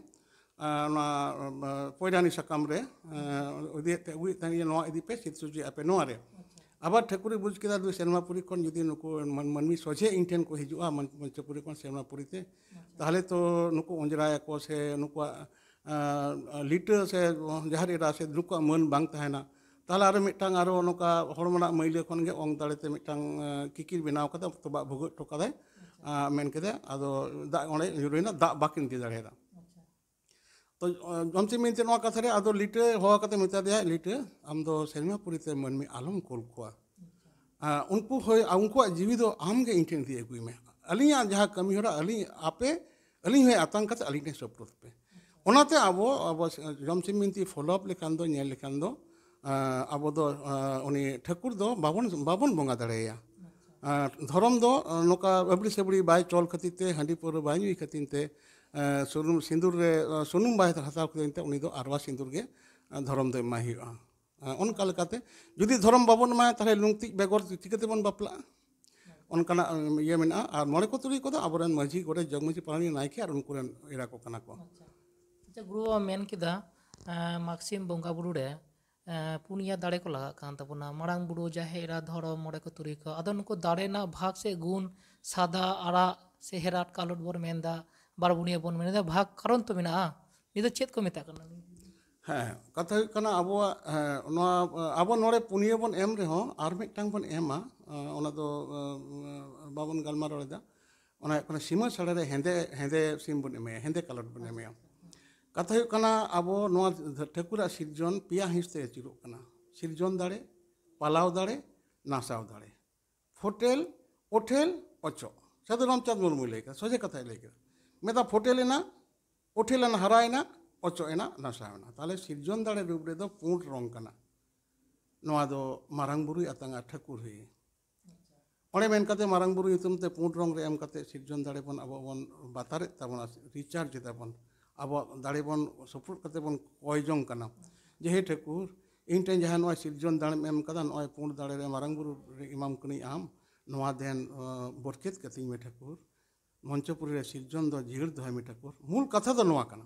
ᱟᱸ, ᱚᱱᱟ, ᱟᱸ, ᱯᱚᱭᱰᱟᱱᱤ ᱥᱟᱠᱟᱢ ᱨᱮ, ᱟᱸ, ᱤᱫᱤᱭᱮᱫ ᱛᱮ, ᱟᱹᱜᱩᱭᱮᱫ ᱛᱟᱦᱮᱸᱫ ᱡᱮ, "ᱱᱚᱣᱟ ᱤᱫᱤ ᱯᱮ, ᱥᱤᱫ ᱥᱚᱡᱷᱮ ᱟᱯᱮ ᱱᱚᱣᱟ ᱨᱮ᱾" ᱟᱪᱪᱷᱟ᱾ ᱟᱵᱟᱨ ᱴᱷᱟᱹᱠᱩᱨᱮ ᱵᱩᱡᱽ ᱠᱮᱫᱟ, ᱫᱩ ᱥᱮᱨᱢᱟᱯᱩᱨᱤ ᱠᱷᱚᱱ ᱡᱩᱫᱤ ᱱᱩᱠᱩ ᱢᱟᱹᱱ-, ᱢᱟᱹᱱᱢᱤ ᱥᱚᱡᱷᱮ ᱤᱧ ᱴᱷᱮᱱ ᱠᱚ ᱦᱤᱡᱩᱜᱼᱟ, ᱢᱚᱧ-, ᱢᱚᱧᱪᱚᱯᱩᱨᱤ ᱠᱷᱚᱱ ᱥᱮᱨᱢᱟᱯᱩᱨᱤ ᱛᱮ, ᱟᱪᱪᱷᱟ᱾ ᱛᱟᱦᱚᱞᱮ ᱛᱚ ᱱᱩᱠᱩ ᱚᱸᱡᱽᱨᱟᱭᱟᱠᱚ ᱥᱮ ᱱᱩᱠᱩᱣᱟᱜ, ᱟᱸ, ᱞᱤᱴᱟᱹ ᱥᱮ ᱡᱟᱦᱮᱨ ᱮᱨᱟ ᱥᱮ ᱱᱩᱠᱩᱣᱟᱜ ᱢᱟᱹᱱ ᱵᱟᱝ ᱛᱟᱦᱮᱱᱟ᱾ ᱛᱟᱦᱚᱞᱮ ᱟᱨᱚ ᱢᱤᱫᱴᱟᱝ ᱟᱨᱚ ᱱᱚᱝᱠᱟ ᱦᱚᱲᱢᱚ ᱨᱮᱱᱟᱜ ᱢᱟᱹᱭᱞᱟᱹ ᱠᱷᱚᱱ ᱜᱮ ᱚᱝ ᱫᱟᱲᱮ ᱛᱮ ᱢᱤᱫᱴᱟᱝ, ᱟᱸ, ᱠᱤᱠᱤᱨ ᱵᱮᱱᱟᱣ ᱠᱟᱛᱮ ᱛᱚᱵᱟᱜ ᱵᱷᱩᱜᱟᱹᱜ ᱦᱚᱴᱚ ᱠᱟᱫᱟᱭ᱾ ᱟᱪᱪᱷᱟ᱾ ᱟᱸ, ᱢᱮᱱ ᱠᱮᱫᱟ, ᱟᱫᱚ ᱫᱟᱜ ᱚᱸᱰᱮ ᱧᱩᱨᱩᱭᱮᱱᱟ, ᱫᱟᱜ ᱵᱟᱠᱤᱱ ᱤᱫᱤ ᱫᱟᱲᱮᱭᱟᱫᱟ᱾ ᱟᱪᱪᱷᱟ᱾ ᱛᱚ ᱡᱚᱢᱥᱤᱢ ᱵᱤᱱᱛᱤ ᱱᱚᱣᱟ ᱠᱟᱛᱷᱟ ᱨᱮ ᱟᱫᱚ ᱞᱤᱴᱟᱹ ᱦᱚᱦᱚ ᱠᱟᱛᱮ ᱢᱮᱛᱟ ᱫᱮᱭᱟ, "ᱞᱤᱴᱟᱹ, ᱟᱢ ᱫᱚ ᱥᱮᱨᱢᱟᱯᱩᱨᱤ ᱛᱮ ᱢᱟᱹᱱᱢᱤ ᱟᱞᱚᱢ ᱠᱩᱞ ᱠᱚᱣᱟ᱾ ᱟᱸ, ᱩᱱᱠᱩ ᱦᱳᱭ, ᱩᱱᱠᱩᱣᱟᱜ ᱡᱤᱣᱤ ᱫᱚ ᱟᱢ ᱜᱮ ᱤᱧ ᱴᱷᱮᱱ ᱤᱫᱤ ᱟᱹᱜᱩᱭ ᱢᱮ᱾ ᱟᱹᱞᱤᱧᱟᱜ ᱡᱟᱦᱟᱸ ᱠᱟᱹᱢᱤ ᱦᱚᱨᱟ, ᱟᱹᱞᱤᱧ ᱟᱯᱮ, ᱟᱹᱞᱤᱧ ᱦᱚᱸ ᱟᱛᱟᱝ ᱠᱟᱛᱮ ᱟᱹᱞᱤᱧ ᱴᱷᱮᱱ ᱥᱳᱯᱨᱳᱫ ᱯᱮ᱾" ᱚᱱᱟᱛᱮ ᱟᱵᱚ, ᱟᱵᱚ ᱡᱚᱢᱥᱤᱢ ᱵᱤᱱᱛᱤ ᱯᱷᱚᱞᱚᱯ ᱞᱮᱠᱷᱟᱱ ᱫᱚ, ᱧᱮᱞ ᱞᱮᱠᱷᱟᱱ ᱫᱚ, ᱟᱸ, ᱟᱵᱚ ᱫᱚ, ᱟᱸ, ᱩᱱᱤ ᱴᱷᱟᱹᱠᱩᱨ ᱫᱚ ᱵᱟᱵᱚᱱ, ᱵᱟᱵᱚᱱ ᱵᱚᱸᱜᱟ ᱫᱟᱲᱮᱭᱟᱭᱟ᱾ ᱟᱸ, ᱫᱷᱚᱨᱚᱢ ᱫᱚ, ᱟᱸ, ᱱᱚᱝᱠᱟ ᱟᱹᱵᱽᱲᱤ ᱥᱟᱹᱵᱽᱲᱤ ᱵᱟᱭ ᱪᱚᱞ ᱠᱷᱟᱹᱛᱤᱨ ᱛᱮ, ᱦᱟᱺᱰᱤ ᱯᱟᱹᱣᱨᱟᱹ ᱵᱟᱭ ᱧᱩᱭ ᱠᱷᱟᱹᱛᱤᱨ ᱛᱮ, ᱟᱸ, ᱥᱩᱱᱩᱢ ᱥᱤᱸᱫᱩᱨ ᱨᱮ, ᱟᱸ, ᱥᱩᱱᱩᱢ ᱵᱟᱭ ᱦᱟᱛᱟᱣ ᱠᱷᱟᱹᱛᱤᱨ ᱛᱮ ᱩᱱᱤ ᱫᱚ ᱟᱨᱣᱟ ᱥᱤᱸᱫᱩᱨ ᱜᱮ, ᱟᱸ, ᱫᱷᱚᱨᱚᱢ ᱫᱚ ᱮᱢᱟᱭ ᱦᱩᱭᱩᱜᱼᱟ᱾ ᱟᱸ, ᱚᱱᱠᱟ ᱞᱮᱠᱟᱛᱮ ᱡᱩᱫᱤ ᱫᱷᱚᱨᱚᱢ ᱵᱟᱵᱚᱱ ᱮᱢᱟᱭᱟ, ᱛᱟᱦᱚᱞᱮ ᱞᱩᱝᱛᱤᱡ ᱵᱮᱜᱚᱨ ᱪᱤᱠᱟᱹ ᱛᱮᱵᱚᱱ ᱵᱟᱯᱞᱟᱜᱼᱟ? ᱚᱱᱠᱟᱱᱟᱜ, ᱟᱸ, ᱤᱭᱟᱹ ᱢᱮᱱᱟᱜᱼᱟ᱾ ᱟᱨ ᱢᱚᱬᱮ ᱠᱚ ᱛᱩᱨᱩᱭ ᱠᱚᱫᱚ ᱟᱵᱚᱨᱮᱱ ᱢᱟᱹᱡᱷᱤ, ᱜᱚᱰᱮᱛ, ᱡᱚᱜᱽ ᱢᱟᱹᱡᱷᱤ, ᱯᱟᱨᱟᱱᱤᱠ, ᱱᱟᱭᱠᱮ ᱟᱨ ᱩᱱᱠᱩ ᱨᱮᱱ ᱮᱨᱟ ᱠᱚ ᱠᱟᱱᱟ ᱠᱚ᱾ ᱟᱪᱪᱷᱟ, ᱟᱪᱪᱷᱟ, ᱜᱩᱨᱩ ᱵᱟᱵᱟ ᱢᱮᱱ ᱠᱮᱫᱟ, ᱮᱸ, ᱢᱟᱜᱽ ᱥᱤᱢ ᱵᱚᱸᱜᱟ ᱵᱩᱨᱩ ᱨᱮ, ᱮᱸ, ᱯᱩᱱᱭᱟ ᱫᱟᱲᱮ ᱠᱚ ᱞᱟᱜᱟᱜ ᱠᱟᱱ ᱛᱟᱵᱚᱱᱟ, ᱢᱟᱨᱟᱝ ᱵᱩᱨᱩ, ᱡᱟᱦᱮᱨ ᱮᱨᱟ, ᱫᱷᱚᱨᱚᱢ, ᱢᱚᱬᱮ ᱠᱚ ᱛᱩᱨᱩᱭ ᱠᱚ᱾ ᱟᱫᱚ ᱱᱩᱠᱩ ᱫᱟᱲᱮ ᱨᱮᱱᱟᱜ ᱵᱷᱟᱜᱽ ᱥᱮ ᱜᱩᱱ, ᱥᱟᱫᱟ, ᱟᱨᱟᱜ ᱥᱮ ᱦᱮᱨᱟᱴ ᱠᱟᱞᱚᱴ ᱵᱚᱱ ᱢᱮᱱᱫᱟ, ᱵᱟᱨᱵᱩᱱᱤᱭᱟᱹ ᱵᱚᱱ ᱢᱮᱱᱫᱟ, ᱵᱷᱟᱜᱽ ᱠᱟᱨᱚᱱ ᱛᱚ ᱢᱮᱱᱟᱜᱼᱟ᱾ ᱱᱤᱭᱟᱹ ᱫᱚ ᱪᱮᱫ ᱠᱚ ᱢᱮᱛᱟᱜ ᱠᱟᱱᱟ? ᱦᱮᱸ, ᱠᱟᱛᱷᱟ ᱦᱩᱭᱩᱜ ᱠᱟᱱᱟ, ᱟᱵᱚᱣᱟᱜ, ᱦᱮᱸ, ᱱᱚᱣᱟ, ᱟᱵᱚ ᱱᱚᱰᱮ ᱯᱩᱱᱭᱟᱹ ᱵᱚᱱ ᱮᱢ ᱨᱮᱦᱚᱸ ᱟᱨ ᱢᱤᱫᱴᱟᱝ ᱵᱚᱱ ᱮᱢᱟ, ᱚᱱᱟ ᱫᱚ, ᱵᱟᱵᱚᱱ ᱜᱟᱞᱢᱟᱨᱟᱣ ᱞᱮᱫᱟ᱾ ᱚᱱᱟ ᱦᱩᱭᱩᱜ ᱠᱟᱱᱟ, ᱥᱤᱢᱟᱹ ᱥᱟᱲᱮ ᱨᱮ ᱦᱮᱸᱫᱮ, ᱦᱮᱸᱫᱮ ᱥᱤᱢ ᱵᱚᱱ ᱮᱢᱮᱭᱟ, ᱦᱮᱸᱫᱮ ᱠᱟᱞᱚᱴ ᱵᱚᱱ ᱮᱢᱮᱭᱟ᱾ ᱠᱟᱛᱷᱟ ᱦᱩᱭᱩᱜ ᱠᱟᱱᱟ, ᱟᱵᱚ ᱱᱚᱣᱟ ᱴᱷᱟᱹᱠᱩᱨᱟᱜ ᱥᱤᱨᱡᱚᱱ ᱯᱮᱭᱟ ᱦᱤᱸᱥ ᱛᱮ ᱟᱹᱪᱩᱨᱚᱜ ᱠᱟᱱᱟ: ᱥᱤᱨᱡᱚᱱ ᱫᱟᱲᱮ, ᱯᱟᱞᱟᱣ ᱫᱟᱲᱮ, ᱱᱟᱥᱟᱣ ᱫᱟᱲᱮ᱾ ᱯᱷᱚᱴᱮᱞ, ᱚᱴᱷᱮᱞ, ᱚᱪᱚᱜ᱾ ᱥᱟᱹᱫᱷᱩ ᱨᱟᱢᱪᱟᱸᱫᱽ ᱢᱩᱨᱢᱩᱭ ᱞᱟᱹᱭ ᱠᱟᱫᱟ, ᱥᱚᱡᱷᱮ ᱠᱟᱛᱷᱟᱭ ᱞᱟᱹᱭ ᱠᱮᱫᱟ᱾ ᱢᱮᱫᱴᱟᱝ ᱯᱷᱚᱴᱮᱞ ᱮᱱᱟ, ᱚᱴᱷᱮᱞ ᱮᱱᱟ, ᱦᱟᱨᱟᱭᱮᱱᱟ, ᱚᱪᱚᱜ ᱮᱱᱟ, ᱱᱟᱥᱟᱣ ᱮᱱᱟ᱾ ᱛᱟᱦᱚᱞᱮ ᱥᱤᱨᱡᱚᱱ ᱫᱟᱲᱮ ᱨᱩᱯ ᱨᱮᱫᱚ ᱯᱩᱸᱰ ᱨᱚᱝ ᱠᱟᱱᱟ᱾ ᱱᱚᱣᱟ ᱫᱚ ᱢᱟᱨᱟᱝ ᱵᱩᱨᱩᱭ ᱟᱛᱟᱝᱟ, ᱴᱷᱟᱹᱠᱩᱨ ᱦᱩᱭ᱾ ᱚᱸᱰᱮ ᱢᱮᱱ ᱠᱟᱛᱮ ᱢᱟᱨᱟᱝ ᱵᱩᱨᱩ ᱧᱩᱛᱩᱢ ᱛᱮ ᱯᱩᱸᱰ ᱨᱚᱝ ᱨᱮ ᱮᱢ ᱠᱟᱛᱮ ᱥᱤᱨᱡᱚᱱ ᱫᱟᱲᱮ ᱵᱚᱱ ᱟᱵᱚ ᱵᱚᱱ ᱵᱟᱛᱟᱨᱮᱫ ᱛᱟᱵᱚᱱᱟ, ᱨᱤᱪᱟᱨᱡᱽ ᱮᱫᱟ ᱵᱚᱱ᱾ ᱟᱵᱚᱣᱟᱜ ᱫᱟᱲᱮ ᱵᱚᱱ ᱥᱩᱯᱨᱩᱫ ᱠᱟᱛᱮ ᱵᱚᱱ ᱠᱚᱭ ᱡᱚᱝ ᱠᱟᱱᱟ᱾ ᱡᱮ, "ᱦᱮ ᱴᱷᱟᱹᱠᱩᱨ, ᱤᱧ ᱴᱷᱮᱱ ᱡᱟᱦᱟᱸ ᱱᱚᱣᱟ ᱥᱤᱨᱡᱚᱱ ᱫᱟᱲᱮᱢ ᱮᱢ ᱠᱟᱫᱟ, ᱱᱚᱜᱼᱚᱭ ᱯᱩᱸᱰ ᱫᱟᱲᱮ ᱨᱮ ᱢᱟᱨᱟᱝ ᱵᱩᱨᱩ ᱨᱮ ᱮᱢᱟᱢ ᱠᱟᱹᱱᱟᱹᱧ ᱟᱢ, ᱱᱚᱣᱟ ᱫᱮᱱ, ᱟᱸ, ᱵᱚᱨᱠᱮᱛ ᱠᱟᱹᱛᱤᱧ ᱢᱮ ᱴᱷᱟᱹᱠᱩᱨ᱾ ᱢᱚᱧᱪᱚᱯᱩᱨᱤ ᱨᱮ ᱥᱤᱨᱡᱚᱱ ᱫᱚ ᱡᱤᱭᱟᱹᱲ ᱫᱚᱦᱚᱭ ᱢᱮ ᱴᱷᱟᱹᱠᱩᱨ᱾" ᱢᱩᱞ ᱠᱟᱛᱷᱟ ᱫᱚ ᱱᱚᱣᱟ ᱠᱟᱱᱟ᱾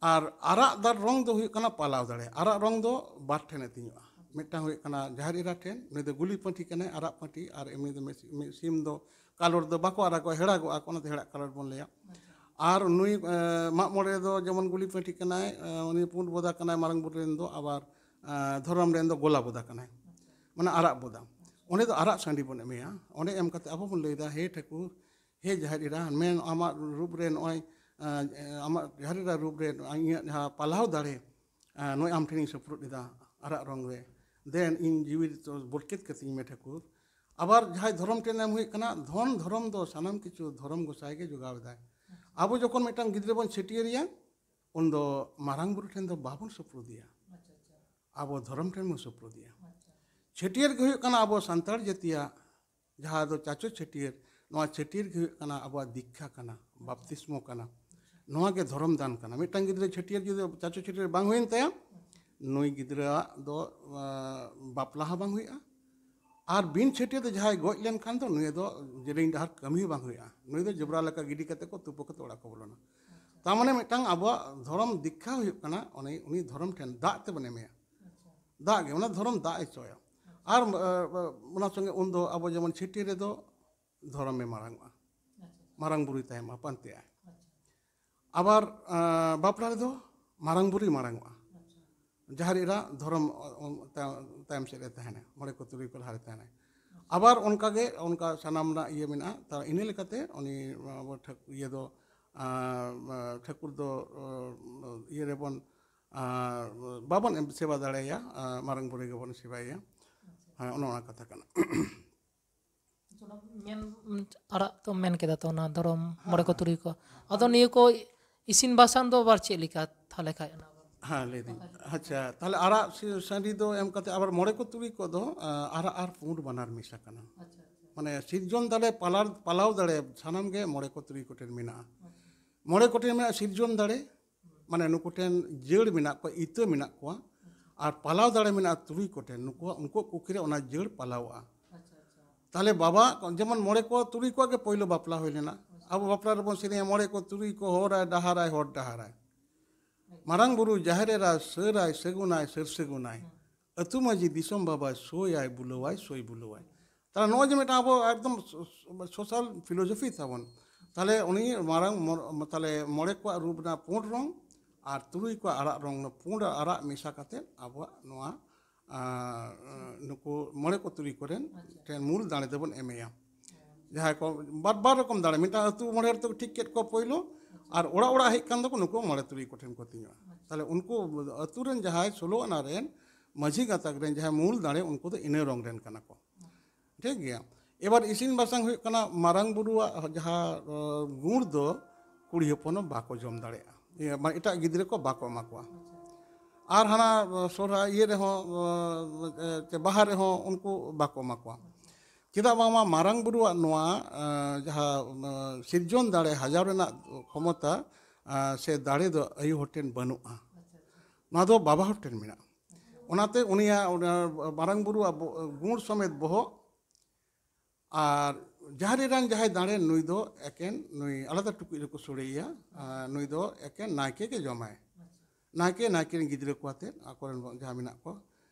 ᱟᱨ ᱟᱨᱟᱜ ᱫᱟᱨ ᱨᱚᱝ ᱫᱚ ᱦᱩᱭᱩᱜ ᱠᱟᱱᱟ ᱯᱟᱞᱟᱣ ᱫᱟᱲᱮ᱾ ᱟᱨᱟᱜ ᱨᱚᱝ ᱫᱚ ᱵᱟᱨ ᱴᱷᱮᱱᱮ ᱛᱤᱧᱚᱜᱼᱟ᱾ ᱢᱤᱫᱴᱟᱝ ᱦᱩᱭᱩᱜ ᱠᱟᱱᱟ ᱡᱟᱦᱮᱨ ᱮᱨᱟ ᱴᱷᱮᱱ, ᱩᱱᱤ ᱫᱚ ᱜᱩᱞᱤ ᱯᱟᱹᱴᱷᱤ ᱠᱟᱱᱟᱭ, ᱟᱨᱟᱜ ᱯᱟᱹᱴᱷᱤ, ᱟᱨ ᱮᱢᱱᱤ ᱫᱚ ᱢᱤᱫ, ᱢᱤᱫ ᱥᱤᱢ ᱫᱚ ᱠᱟᱞᱚᱴ ᱫᱚ ᱵᱟᱠᱚ ᱟᱨᱟᱜᱚᱜᱼᱟ, ᱦᱮᱲᱟᱜᱚᱜᱼᱟ ᱠᱚ, ᱚᱱᱟᱛᱮ ᱦᱮᱲᱟᱜ ᱠᱟᱞᱚᱴ ᱵᱚᱱ ᱞᱟᱹᱭᱟ᱾ ᱟᱨ ᱱᱩᱭ, ᱮ, ᱢᱟᱜ ᱢᱚᱬᱮ ᱨᱮᱫᱚ ᱡᱮᱢᱚᱱ ᱜᱩᱞᱤ ᱯᱟᱹᱴᱷᱤ ᱠᱟᱱᱟᱭ, ᱮ, ᱩᱱᱤ ᱯᱩᱸᱰ ᱵᱚᱫᱟ ᱠᱟᱱᱟᱭ, ᱢᱟᱨᱟᱝ ᱵᱩᱨᱩ ᱨᱮᱱ ᱫᱚ, ᱟᱵᱟᱨ, ᱮ, ᱫᱷᱚᱨᱚᱢ ᱨᱮᱱ ᱫᱚ ᱜᱚᱞᱟ ᱵᱚᱫᱟ ᱠᱟᱱᱟᱭ, ᱢᱟᱱᱮ ᱟᱨᱟᱜ ᱵᱚᱫᱟ᱾ ᱚᱸᱰᱮ ᱫᱚ ᱟᱨᱟᱜ ᱥᱟᱺᱰᱤ ᱵᱚᱱ ᱮᱢᱮᱭᱟ᱾ ᱚᱸᱰᱮ ᱮᱢ ᱠᱟᱛᱮ ᱟᱵᱚ ᱵᱚᱱ ᱞᱟᱹᱭᱫᱟ, ᱦᱮ ᱴᱷᱟᱹᱠᱩᱨ, ᱦᱮ ᱡᱟᱦᱮᱨ ᱮᱨᱟ, ᱢᱮᱱ ᱟᱢᱟᱜ ᱨᱩᱯ ᱨᱮ ᱱᱚᱜᱼᱚᱭ, ᱟᱢᱟᱜ ᱡᱟᱦᱮᱨ ᱮᱨᱟ ᱨᱩᱯ ᱨᱮ ᱤᱧᱟᱹᱜ ᱡᱟᱦᱟᱸ ᱯᱟᱞᱦᱟᱣ ᱫᱟᱲᱮ, ᱱᱚᱜᱼᱚᱭ ᱟᱢ ᱴᱷᱮᱱᱤᱧ ᱥᱩᱯᱨᱩᱫ ᱮᱫᱟ ᱟᱨᱟᱜ ᱨᱚᱝ ᱨᱮ, ᱫᱮᱱ ᱤᱧ ᱡᱤᱣᱤ ᱫᱚ ᱵᱚᱨᱠᱮᱛ ᱠᱟᱹᱛᱤᱧ ᱢᱮ ᱴᱷᱟᱹᱠᱩᱨ᱾ ᱟᱵᱟᱨ ᱡᱟᱦᱟᱸᱭ ᱫᱷᱚᱨᱚᱢ ᱴᱷᱮᱱ ᱮᱢ ᱦᱩᱭᱩᱜ ᱠᱟᱱᱟ, ᱫᱷᱚᱱ ᱫᱷᱚᱨᱚᱢ ᱫᱚ ᱥᱟᱱᱟᱢ ᱠᱤᱪᱷᱩ ᱫᱷᱚᱨᱚᱢ ᱜᱚᱸᱥᱟᱭ ᱜᱮ ᱡᱚᱜᱟᱣ ᱮᱫᱟᱭ᱾ ᱟᱵᱚ ᱡᱚᱠᱷᱚᱱ ᱢᱤᱫᱴᱟᱝ ᱜᱤᱫᱽᱨᱟᱹ ᱵᱚᱱ ᱪᱷᱟᱹᱴᱭᱟᱹᱨᱮᱭᱟ, ᱩᱱ ᱫᱚ ᱢᱟᱨᱟᱝ ᱵᱩᱨᱩ ᱴᱷᱮᱱ ᱫᱚ ᱵᱟᱵᱚᱱ ᱥᱩᱯᱨᱩᱫᱮᱭᱟ, ᱟᱪᱪᱷᱟ, ᱟᱪᱪᱷᱟ᱾ ᱟᱵᱚ ᱫᱷᱚᱨᱚᱢ ᱴᱷᱮᱱ ᱵᱚᱱ ᱥᱩᱯᱨᱩᱫᱮᱭᱟ᱾ ᱟᱪᱪᱷᱟ᱾ ᱪᱷᱟᱹᱴᱭᱟᱹᱨ ᱜᱮ ᱦᱩᱭᱩᱜ ᱠᱟᱱᱟ ᱟᱵᱚ ᱥᱟᱱᱛᱟᱲ ᱡᱟᱹᱛᱤᱭᱟᱜ ᱡᱟᱦᱟᱸ ᱫᱚ ᱪᱟᱪᱚ ᱪᱷᱟᱹᱴᱭᱟᱹᱨ, ᱱᱚᱣᱟ ᱪᱷᱟᱹᱴᱭᱟᱹᱨ ᱜᱮ ᱦᱩᱭᱩᱜ ᱠᱟᱱᱟ ᱟᱵᱚᱣᱟᱜ ᱫᱤᱠᱠᱷᱟ ᱠᱟᱱᱟ, ᱵᱟᱯᱛᱤᱥᱢᱚ ᱠᱟᱱᱟ, ᱱᱚᱣᱟ ᱜᱮ ᱫᱷᱚᱨᱚᱢ ᱫᱟᱱ ᱠᱟᱱᱟ᱾ ᱢᱤᱫᱴᱟᱝ ᱜᱤᱫᱽᱨᱟᱹ ᱪᱷᱟᱹᱴᱭᱟᱹᱨ ᱡᱩᱫᱤ ᱪᱟᱪᱚ ᱪᱷᱟᱹᱴᱭᱟᱹᱨ ᱵᱟᱝ ᱦᱩᱭᱮᱱ ᱛᱟᱭᱟ, ᱱᱩᱭ ᱜᱤᱫᱽᱨᱟᱹᱣᱟᱜ ᱫᱚ ᱵᱟᱯᱞᱟ ᱦᱚᱸ ᱵᱟᱝ ᱦᱩᱭᱩᱜᱼᱟ᱾ ᱟᱨ ᱵᱤᱱ ᱪᱷᱟᱹᱴᱭᱟᱹᱨ ᱛᱮ ᱡᱟᱦᱟᱸᱭ ᱜᱚᱡ ᱞᱮᱱᱠᱷᱟᱱ ᱫᱚ ᱱᱩᱭ ᱫᱚ ᱡᱮᱞᱮᱧ ᱰᱟᱦᱟᱨ ᱠᱟᱹᱢᱤ ᱦᱚᱸ ᱵᱟᱝ ᱦᱩᱭᱩᱜᱼᱟ᱾ ᱱᱩᱭ ᱫᱚ ᱡᱚᱵᱽᱨᱟ ᱞᱮᱠᱟ ᱜᱤᱰᱤ ᱠᱟᱛᱮ ᱠᱚ ᱛᱩᱯᱩ ᱠᱟᱛᱮ ᱚᱲᱟᱜ ᱠᱚ ᱵᱚᱞᱚᱱᱟ᱾ ᱛᱟᱨ ᱢᱟᱱᱮ ᱢᱤᱫᱴᱟᱝ ᱟᱵᱚᱣᱟᱜ ᱫᱷᱚᱨᱚᱢ ᱫᱤᱠᱠᱷᱟ ᱦᱩᱭᱩᱜ ᱠᱟᱱᱟ ᱩᱱᱤ ᱩᱱᱤ ᱫᱷᱚᱨᱚᱢ ᱴᱷᱮᱱ ᱫᱟᱜ ᱛᱮᱵᱚᱱ ᱮᱢᱮᱭᱟ᱾ ᱫᱟᱜ ᱜᱮ, ᱚᱱᱟ ᱫᱷᱚᱨᱚᱢ ᱫᱟᱜ ᱮ ᱪᱚᱭᱟ᱾ ᱟᱨ ᱚᱱᱟ ᱥᱚᱸᱜᱮ ᱩᱱᱫᱚ ᱟᱵᱚ ᱡᱮᱢᱚᱱ ᱪᱷᱟᱹᱴᱭᱟᱹᱨ ᱨᱮᱫᱚ ᱫᱷᱚᱨᱚᱢᱮ ᱢᱟᱨᱟᱝᱚᱜᱼᱟ, ᱢᱟᱨᱟᱝ ᱵᱩᱨᱩᱭ ᱛᱟᱦᱮᱱᱟ, ᱯᱟᱱᱛᱮᱜᱼᱟᱭ᱾ ᱟᱵᱟᱨ ᱵᱟᱯᱞᱟ ᱨᱮᱫᱚ ᱢᱟᱨᱟᱝ ᱵᱩᱨᱩᱭ ᱢᱟᱨᱟᱝᱚᱜᱼᱟ, ᱡᱟᱦᱮᱨ ᱮᱨᱟ ᱫᱷᱚᱨᱚᱢ ᱛᱟᱭᱚᱢ ᱥᱮᱫ ᱨᱮ ᱛᱟᱦᱮᱱᱟ, ᱢᱚᱬᱮ ᱠᱚ ᱛᱩᱨᱩᱭ ᱠᱚ ᱞᱟᱦᱟ ᱨᱮ ᱛᱟᱦᱮᱱᱟᱭ᱾ ᱟᱵᱟᱨ ᱚᱱᱠᱟᱜᱮ ᱚᱱᱠᱟ ᱥᱟᱱᱟᱢ ᱨᱮᱱᱟᱜ ᱤᱭᱟᱹ ᱢᱮᱱᱟᱜᱼᱟ᱾ ᱤᱱᱟᱹ ᱞᱮᱠᱟᱛᱮ ᱩᱱᱤ ᱟᱵᱚ ᱤᱭᱟᱹ ᱫᱚ ᱴᱷᱟᱹᱠᱩᱨ ᱫᱚ ᱤᱭᱟᱹ ᱨᱮᱵᱚᱱ ᱵᱟᱵᱚᱱ ᱥᱮᱵᱟ ᱫᱟᱲᱮᱭᱟᱭᱟ, ᱢᱟᱨᱟᱝ ᱵᱩᱨᱩ ᱜᱮᱵᱚᱱ ᱥᱮᱵᱟᱭᱮᱭᱟ᱾ ᱦᱮᱸ, ᱚᱱᱮ ᱚᱱᱟ ᱠᱟᱛᱷᱟ ᱠᱟᱱᱟ᱾ ᱢᱮᱱ ᱟᱲᱟᱜ ᱛᱚ ᱢᱮᱱ ᱠᱮᱫᱟ ᱛᱚ, ᱚᱱᱟ ᱫᱷᱚᱨᱚᱢ ᱢᱚᱬᱮ ᱠᱚ ᱛᱩᱨᱩᱭ ᱠᱚ᱾ ᱟᱫᱚ ᱱᱤᱭᱟᱹ ᱠᱚ ᱤᱥᱤᱱ ᱵᱟᱥᱟᱝ ᱫᱚ ᱟᱵᱟᱨ ᱪᱮᱫ ᱞᱮᱠᱟ ᱛᱟᱦᱚᱞᱮ ᱠᱷᱟᱡ? ᱚᱱᱟ ᱦᱮᱸ, ᱞᱟᱹᱭᱫᱟᱹᱧ᱾ ᱟᱪᱪᱷᱟ, ᱛᱟᱦᱚᱞᱮ ᱟᱨᱟᱜ ᱥᱟᱺᱰᱤ ᱫᱚ ᱮᱢ ᱠᱟᱛᱮ ᱟᱵᱟᱨ ᱢᱚᱬᱮ ᱠᱚ ᱛᱩᱨᱩᱭ ᱠᱚ ᱫᱚ ᱟᱨᱟᱜ ᱟᱨ ᱯᱩᱸᱰ ᱵᱟᱱᱟᱨ ᱢᱮᱥᱟ ᱠᱟᱱᱟ᱾ ᱢᱟᱱᱮ ᱥᱤᱨᱡᱚᱱ ᱫᱟᱲᱮ, ᱯᱟᱞᱟᱣ ᱫᱟᱲᱮ ᱥᱟᱱᱟᱢ ᱜᱮ ᱢᱚᱬᱮ ᱠᱚ ᱛᱩᱨᱩᱭ ᱠᱚᱴᱷᱮᱱ ᱢᱮᱱᱟᱜᱼᱟ᱾ ᱢᱚᱬᱮ ᱠᱚᱴᱷᱮᱱ ᱢᱮᱱᱟᱜᱼᱟ ᱥᱤᱨᱡᱚᱱ ᱫᱟᱲᱮ, ᱢᱟᱱᱮ ᱱᱩᱠᱩ ᱴᱷᱮᱱ ᱡᱟᱹᱲ ᱢᱮᱱᱟᱜ ᱠᱚᱣᱟ, ᱤᱛᱟᱹ ᱢᱮᱱᱟᱜ ᱠᱚᱣᱟ᱾ ᱟᱨ ᱯᱟᱞᱟᱣ ᱫᱟᱲᱮ ᱢᱮᱱᱟᱜᱼᱟ ᱛᱩᱨᱩᱭ ᱠᱚᱴᱷᱮᱱ, ᱱᱩᱠᱩᱣᱟᱜ, ᱩᱱᱠᱩᱣᱟᱜ ᱠᱩᱠᱷᱤ ᱨᱮ ᱚᱱᱟ ᱡᱟᱹᱲ ᱯᱟᱞᱟᱣᱚᱜᱼᱟ᱾ ᱛᱟᱦᱞᱮ ᱵᱟᱵᱟ ᱡᱮᱢᱚᱱ ᱢᱚᱬᱮ ᱠᱚ ᱛᱩᱨᱩᱭ ᱠᱚᱣᱟᱜ ᱜᱮ ᱯᱳᱭᱞᱳ ᱵᱟᱯᱞᱟ ᱦᱩᱭ ᱞᱮᱱᱟ᱾ ᱟᱵᱚ ᱵᱟᱯᱞᱟ ᱨᱮᱵᱚᱱ ᱥᱮᱨᱮᱧᱟ, ᱢᱚᱬᱮ ᱠᱚ ᱛᱩᱨᱩᱭ ᱠᱚ ᱦᱚᱨᱟᱭ ᱰᱟᱦᱟᱨᱟᱭ ᱦᱚᱨ ᱰᱟᱦᱟᱨᱟᱭ, ᱢᱟᱨᱟᱝ ᱵᱩᱨᱩ ᱡᱟᱦᱮᱨ ᱮᱨᱟ ᱥᱟᱹᱨᱟᱭ ᱥᱟᱹᱜᱩᱱᱟᱭ ᱥᱟᱹᱨ ᱥᱟᱹᱜᱩᱱᱟᱭ, ᱟᱹᱛᱩ ᱢᱟᱹᱡᱷᱤ ᱫᱤᱥᱚᱢ ᱵᱟᱵᱟᱭ ᱥᱳᱭᱟᱭ ᱵᱩᱞᱟᱹᱣᱟᱭ ᱥᱳᱭ ᱵᱩᱞᱟᱹᱣᱟᱭ᱾ ᱛᱟᱦᱞᱮ ᱱᱚᱜᱼᱚᱭ ᱡᱮ ᱢᱤᱫᱴᱟᱝ ᱟᱵᱚ ᱮᱠᱫᱚᱢ social philosophy ᱛᱟᱵᱚᱱ, ᱛᱟᱦᱞᱮ ᱩᱱᱤ ᱢᱟᱨᱟᱝ ᱛᱟᱦᱞᱮ ᱢᱚᱬᱮ ᱠᱚᱣᱟᱜ ᱨᱩᱯ ᱨᱮᱱᱟᱜ ᱯᱩᱸᱰ ᱨᱚᱝ ᱟᱨ ᱛᱩᱨᱩᱭ ᱠᱚᱣᱟᱜ ᱟᱨᱟᱜ ᱨᱚᱝ, ᱯᱩᱸᱰ ᱟᱨ ᱟᱨᱟᱜ ᱢᱮᱥᱟ ᱠᱟᱛᱮ ᱟᱵᱚᱣᱟᱜ ᱱᱚᱣᱟ ᱱᱩᱠᱩ ᱢᱚᱬᱮ ᱠᱚ ᱛᱩᱨᱩᱭ ᱠᱚᱨᱮᱱ ᱴᱷᱮᱱ ᱢᱩᱞ ᱫᱟᱲᱮ ᱫᱚᱵᱚᱱ ᱮᱢᱮᱭᱟ᱾ ᱡᱟᱦᱟᱸᱭ ᱠᱚ ᱵᱟᱨ ᱵᱟᱨ ᱨᱚᱠᱚᱢ ᱫᱟᱲᱮ, ᱢᱤᱫᱴᱟᱝ ᱟᱹᱛᱩ ᱢᱚᱬᱮ ᱦᱚᱲ ᱛᱮᱠᱚ ᱴᱷᱤᱠ ᱠᱮᱫ ᱠᱚᱣᱟ ᱯᱳᱭᱞᱳ, ᱟᱨ ᱚᱲᱟᱜ ᱚᱲᱟᱜ ᱦᱮᱡ ᱠᱟᱱ ᱫᱚᱠᱚ ᱱᱩᱠᱩ ᱢᱚᱬᱮ ᱛᱩᱨᱩᱭ ᱠᱚᱴᱷᱮᱱ ᱠᱚ ᱛᱤᱧᱚᱜᱼᱟ᱾ ᱛᱟᱦᱞᱮ ᱩᱱᱠᱩ ᱟᱹᱛᱩ ᱨᱮᱱ ᱡᱟᱦᱟᱸᱭ ᱥᱳᱞᱳ ᱟᱱᱟ ᱨᱮᱱ ᱢᱟᱹᱡᱷᱤ ᱜᱟᱛᱟᱠ ᱨᱮᱱ ᱡᱟᱦᱟᱸᱭ ᱢᱩᱞ ᱫᱟᱲᱮ, ᱩᱱᱠᱩ ᱫᱚ ᱤᱱᱟᱹ ᱨᱚᱝ ᱨᱮᱱ ᱠᱟᱱᱟ ᱠᱚ᱾ ᱴᱷᱤᱠ ᱜᱮᱭᱟ᱾ ᱮᱵᱟᱨ ᱤᱥᱤᱱ ᱵᱟᱥᱟᱝ ᱦᱩᱭᱩᱜ ᱠᱟᱱᱟ, ᱢᱟᱨᱟᱝ ᱵᱩᱨᱩᱣᱟᱜ ᱡᱟᱦᱟᱸ ᱜᱩᱲ ᱫᱚ ᱠᱩᱲᱤ ᱦᱚᱯᱚᱱ ᱦᱚᱸ ᱵᱟᱠᱚ ᱡᱚᱢ ᱫᱟᱲᱮᱭᱟᱜᱼᱟ᱾ ᱤᱭᱟᱹ, ᱢᱟᱱᱮ ᱮᱴᱟᱜ ᱜᱤᱫᱽᱨᱟᱹ ᱠᱚ ᱵᱟᱠᱚ ᱮᱢᱟ ᱠᱚᱣᱟ᱾ ᱟᱨ ᱦᱟᱱᱟ ᱥᱚᱦᱨᱟᱭ ᱤᱭᱟᱹ ᱨᱮᱦᱚᱸ, ᱪᱮ ᱵᱟᱦᱟ ᱨᱮᱦᱚᱸ ᱩᱱᱠᱩ ᱵᱟᱠᱚ ᱮᱢᱟ ᱠᱚᱣᱟ᱾ ᱪᱮᱫᱟᱜ ᱵᱟᱝᱢᱟ ᱢᱟᱨᱟᱝ ᱵᱩᱨᱩᱣᱟᱜ ᱱᱚᱣᱟ ᱡᱟᱦᱟᱸ ᱥᱤᱨᱡᱚᱱ ᱫᱟᱲᱮ ᱦᱟᱡᱟᱣ ᱨᱮᱱᱟᱜ ᱠᱷᱚᱢᱚᱛᱟ ᱥᱮ ᱫᱟᱲᱮ ᱫᱚ ᱟᱭᱳ ᱦᱚᱲ ᱴᱷᱮᱱ ᱵᱟᱹᱱᱩᱜᱼᱟ᱾ ᱱᱚᱣᱟ ᱫᱚ ᱵᱟᱵᱟ ᱦᱚᱲ ᱴᱷᱮᱱ ᱢᱮᱱᱟᱜᱼᱟ᱾ ᱚᱱᱟᱛᱮ ᱩᱱᱤᱭᱟᱜ ᱚᱱᱟ ᱢᱟᱨᱟᱝ ᱵᱩᱨᱩᱣᱟᱜ ᱵᱚ-, ᱜᱩᱬ ᱥᱚᱢᱮᱛ ᱵᱚᱦᱚᱜ ᱟᱨ ᱡᱟᱦᱮᱨ ᱮᱨᱟᱧ ᱡᱟᱦᱟᱸᱭ ᱫᱟᱲᱮ, ᱱᱩᱭ ᱫᱚ ᱮᱠᱮᱱ ᱱᱩᱭ ᱟᱞᱟᱫᱟ ᱴᱩᱠᱩᱡ ᱨᱮᱠᱚ ᱥᱚᱲᱮᱭᱮᱭᱟ᱾ ᱟᱨ ᱱᱩᱭ ᱫᱚ ᱮᱠᱮᱱ ᱱᱟᱭᱠᱮ ᱜᱮ ᱡᱚᱢᱟᱭ᱾ ᱱᱟᱭᱠᱮ, ᱱᱟᱭᱠᱮ ᱨᱮᱱ ᱜᱤᱫᱽᱨᱟᱹ ᱠᱚ ᱟᱛᱮᱫ, ᱟᱠᱚᱨᱮᱱ ᱡᱟᱦᱟᱸ ᱢᱮᱱᱟᱜ ᱠᱚ,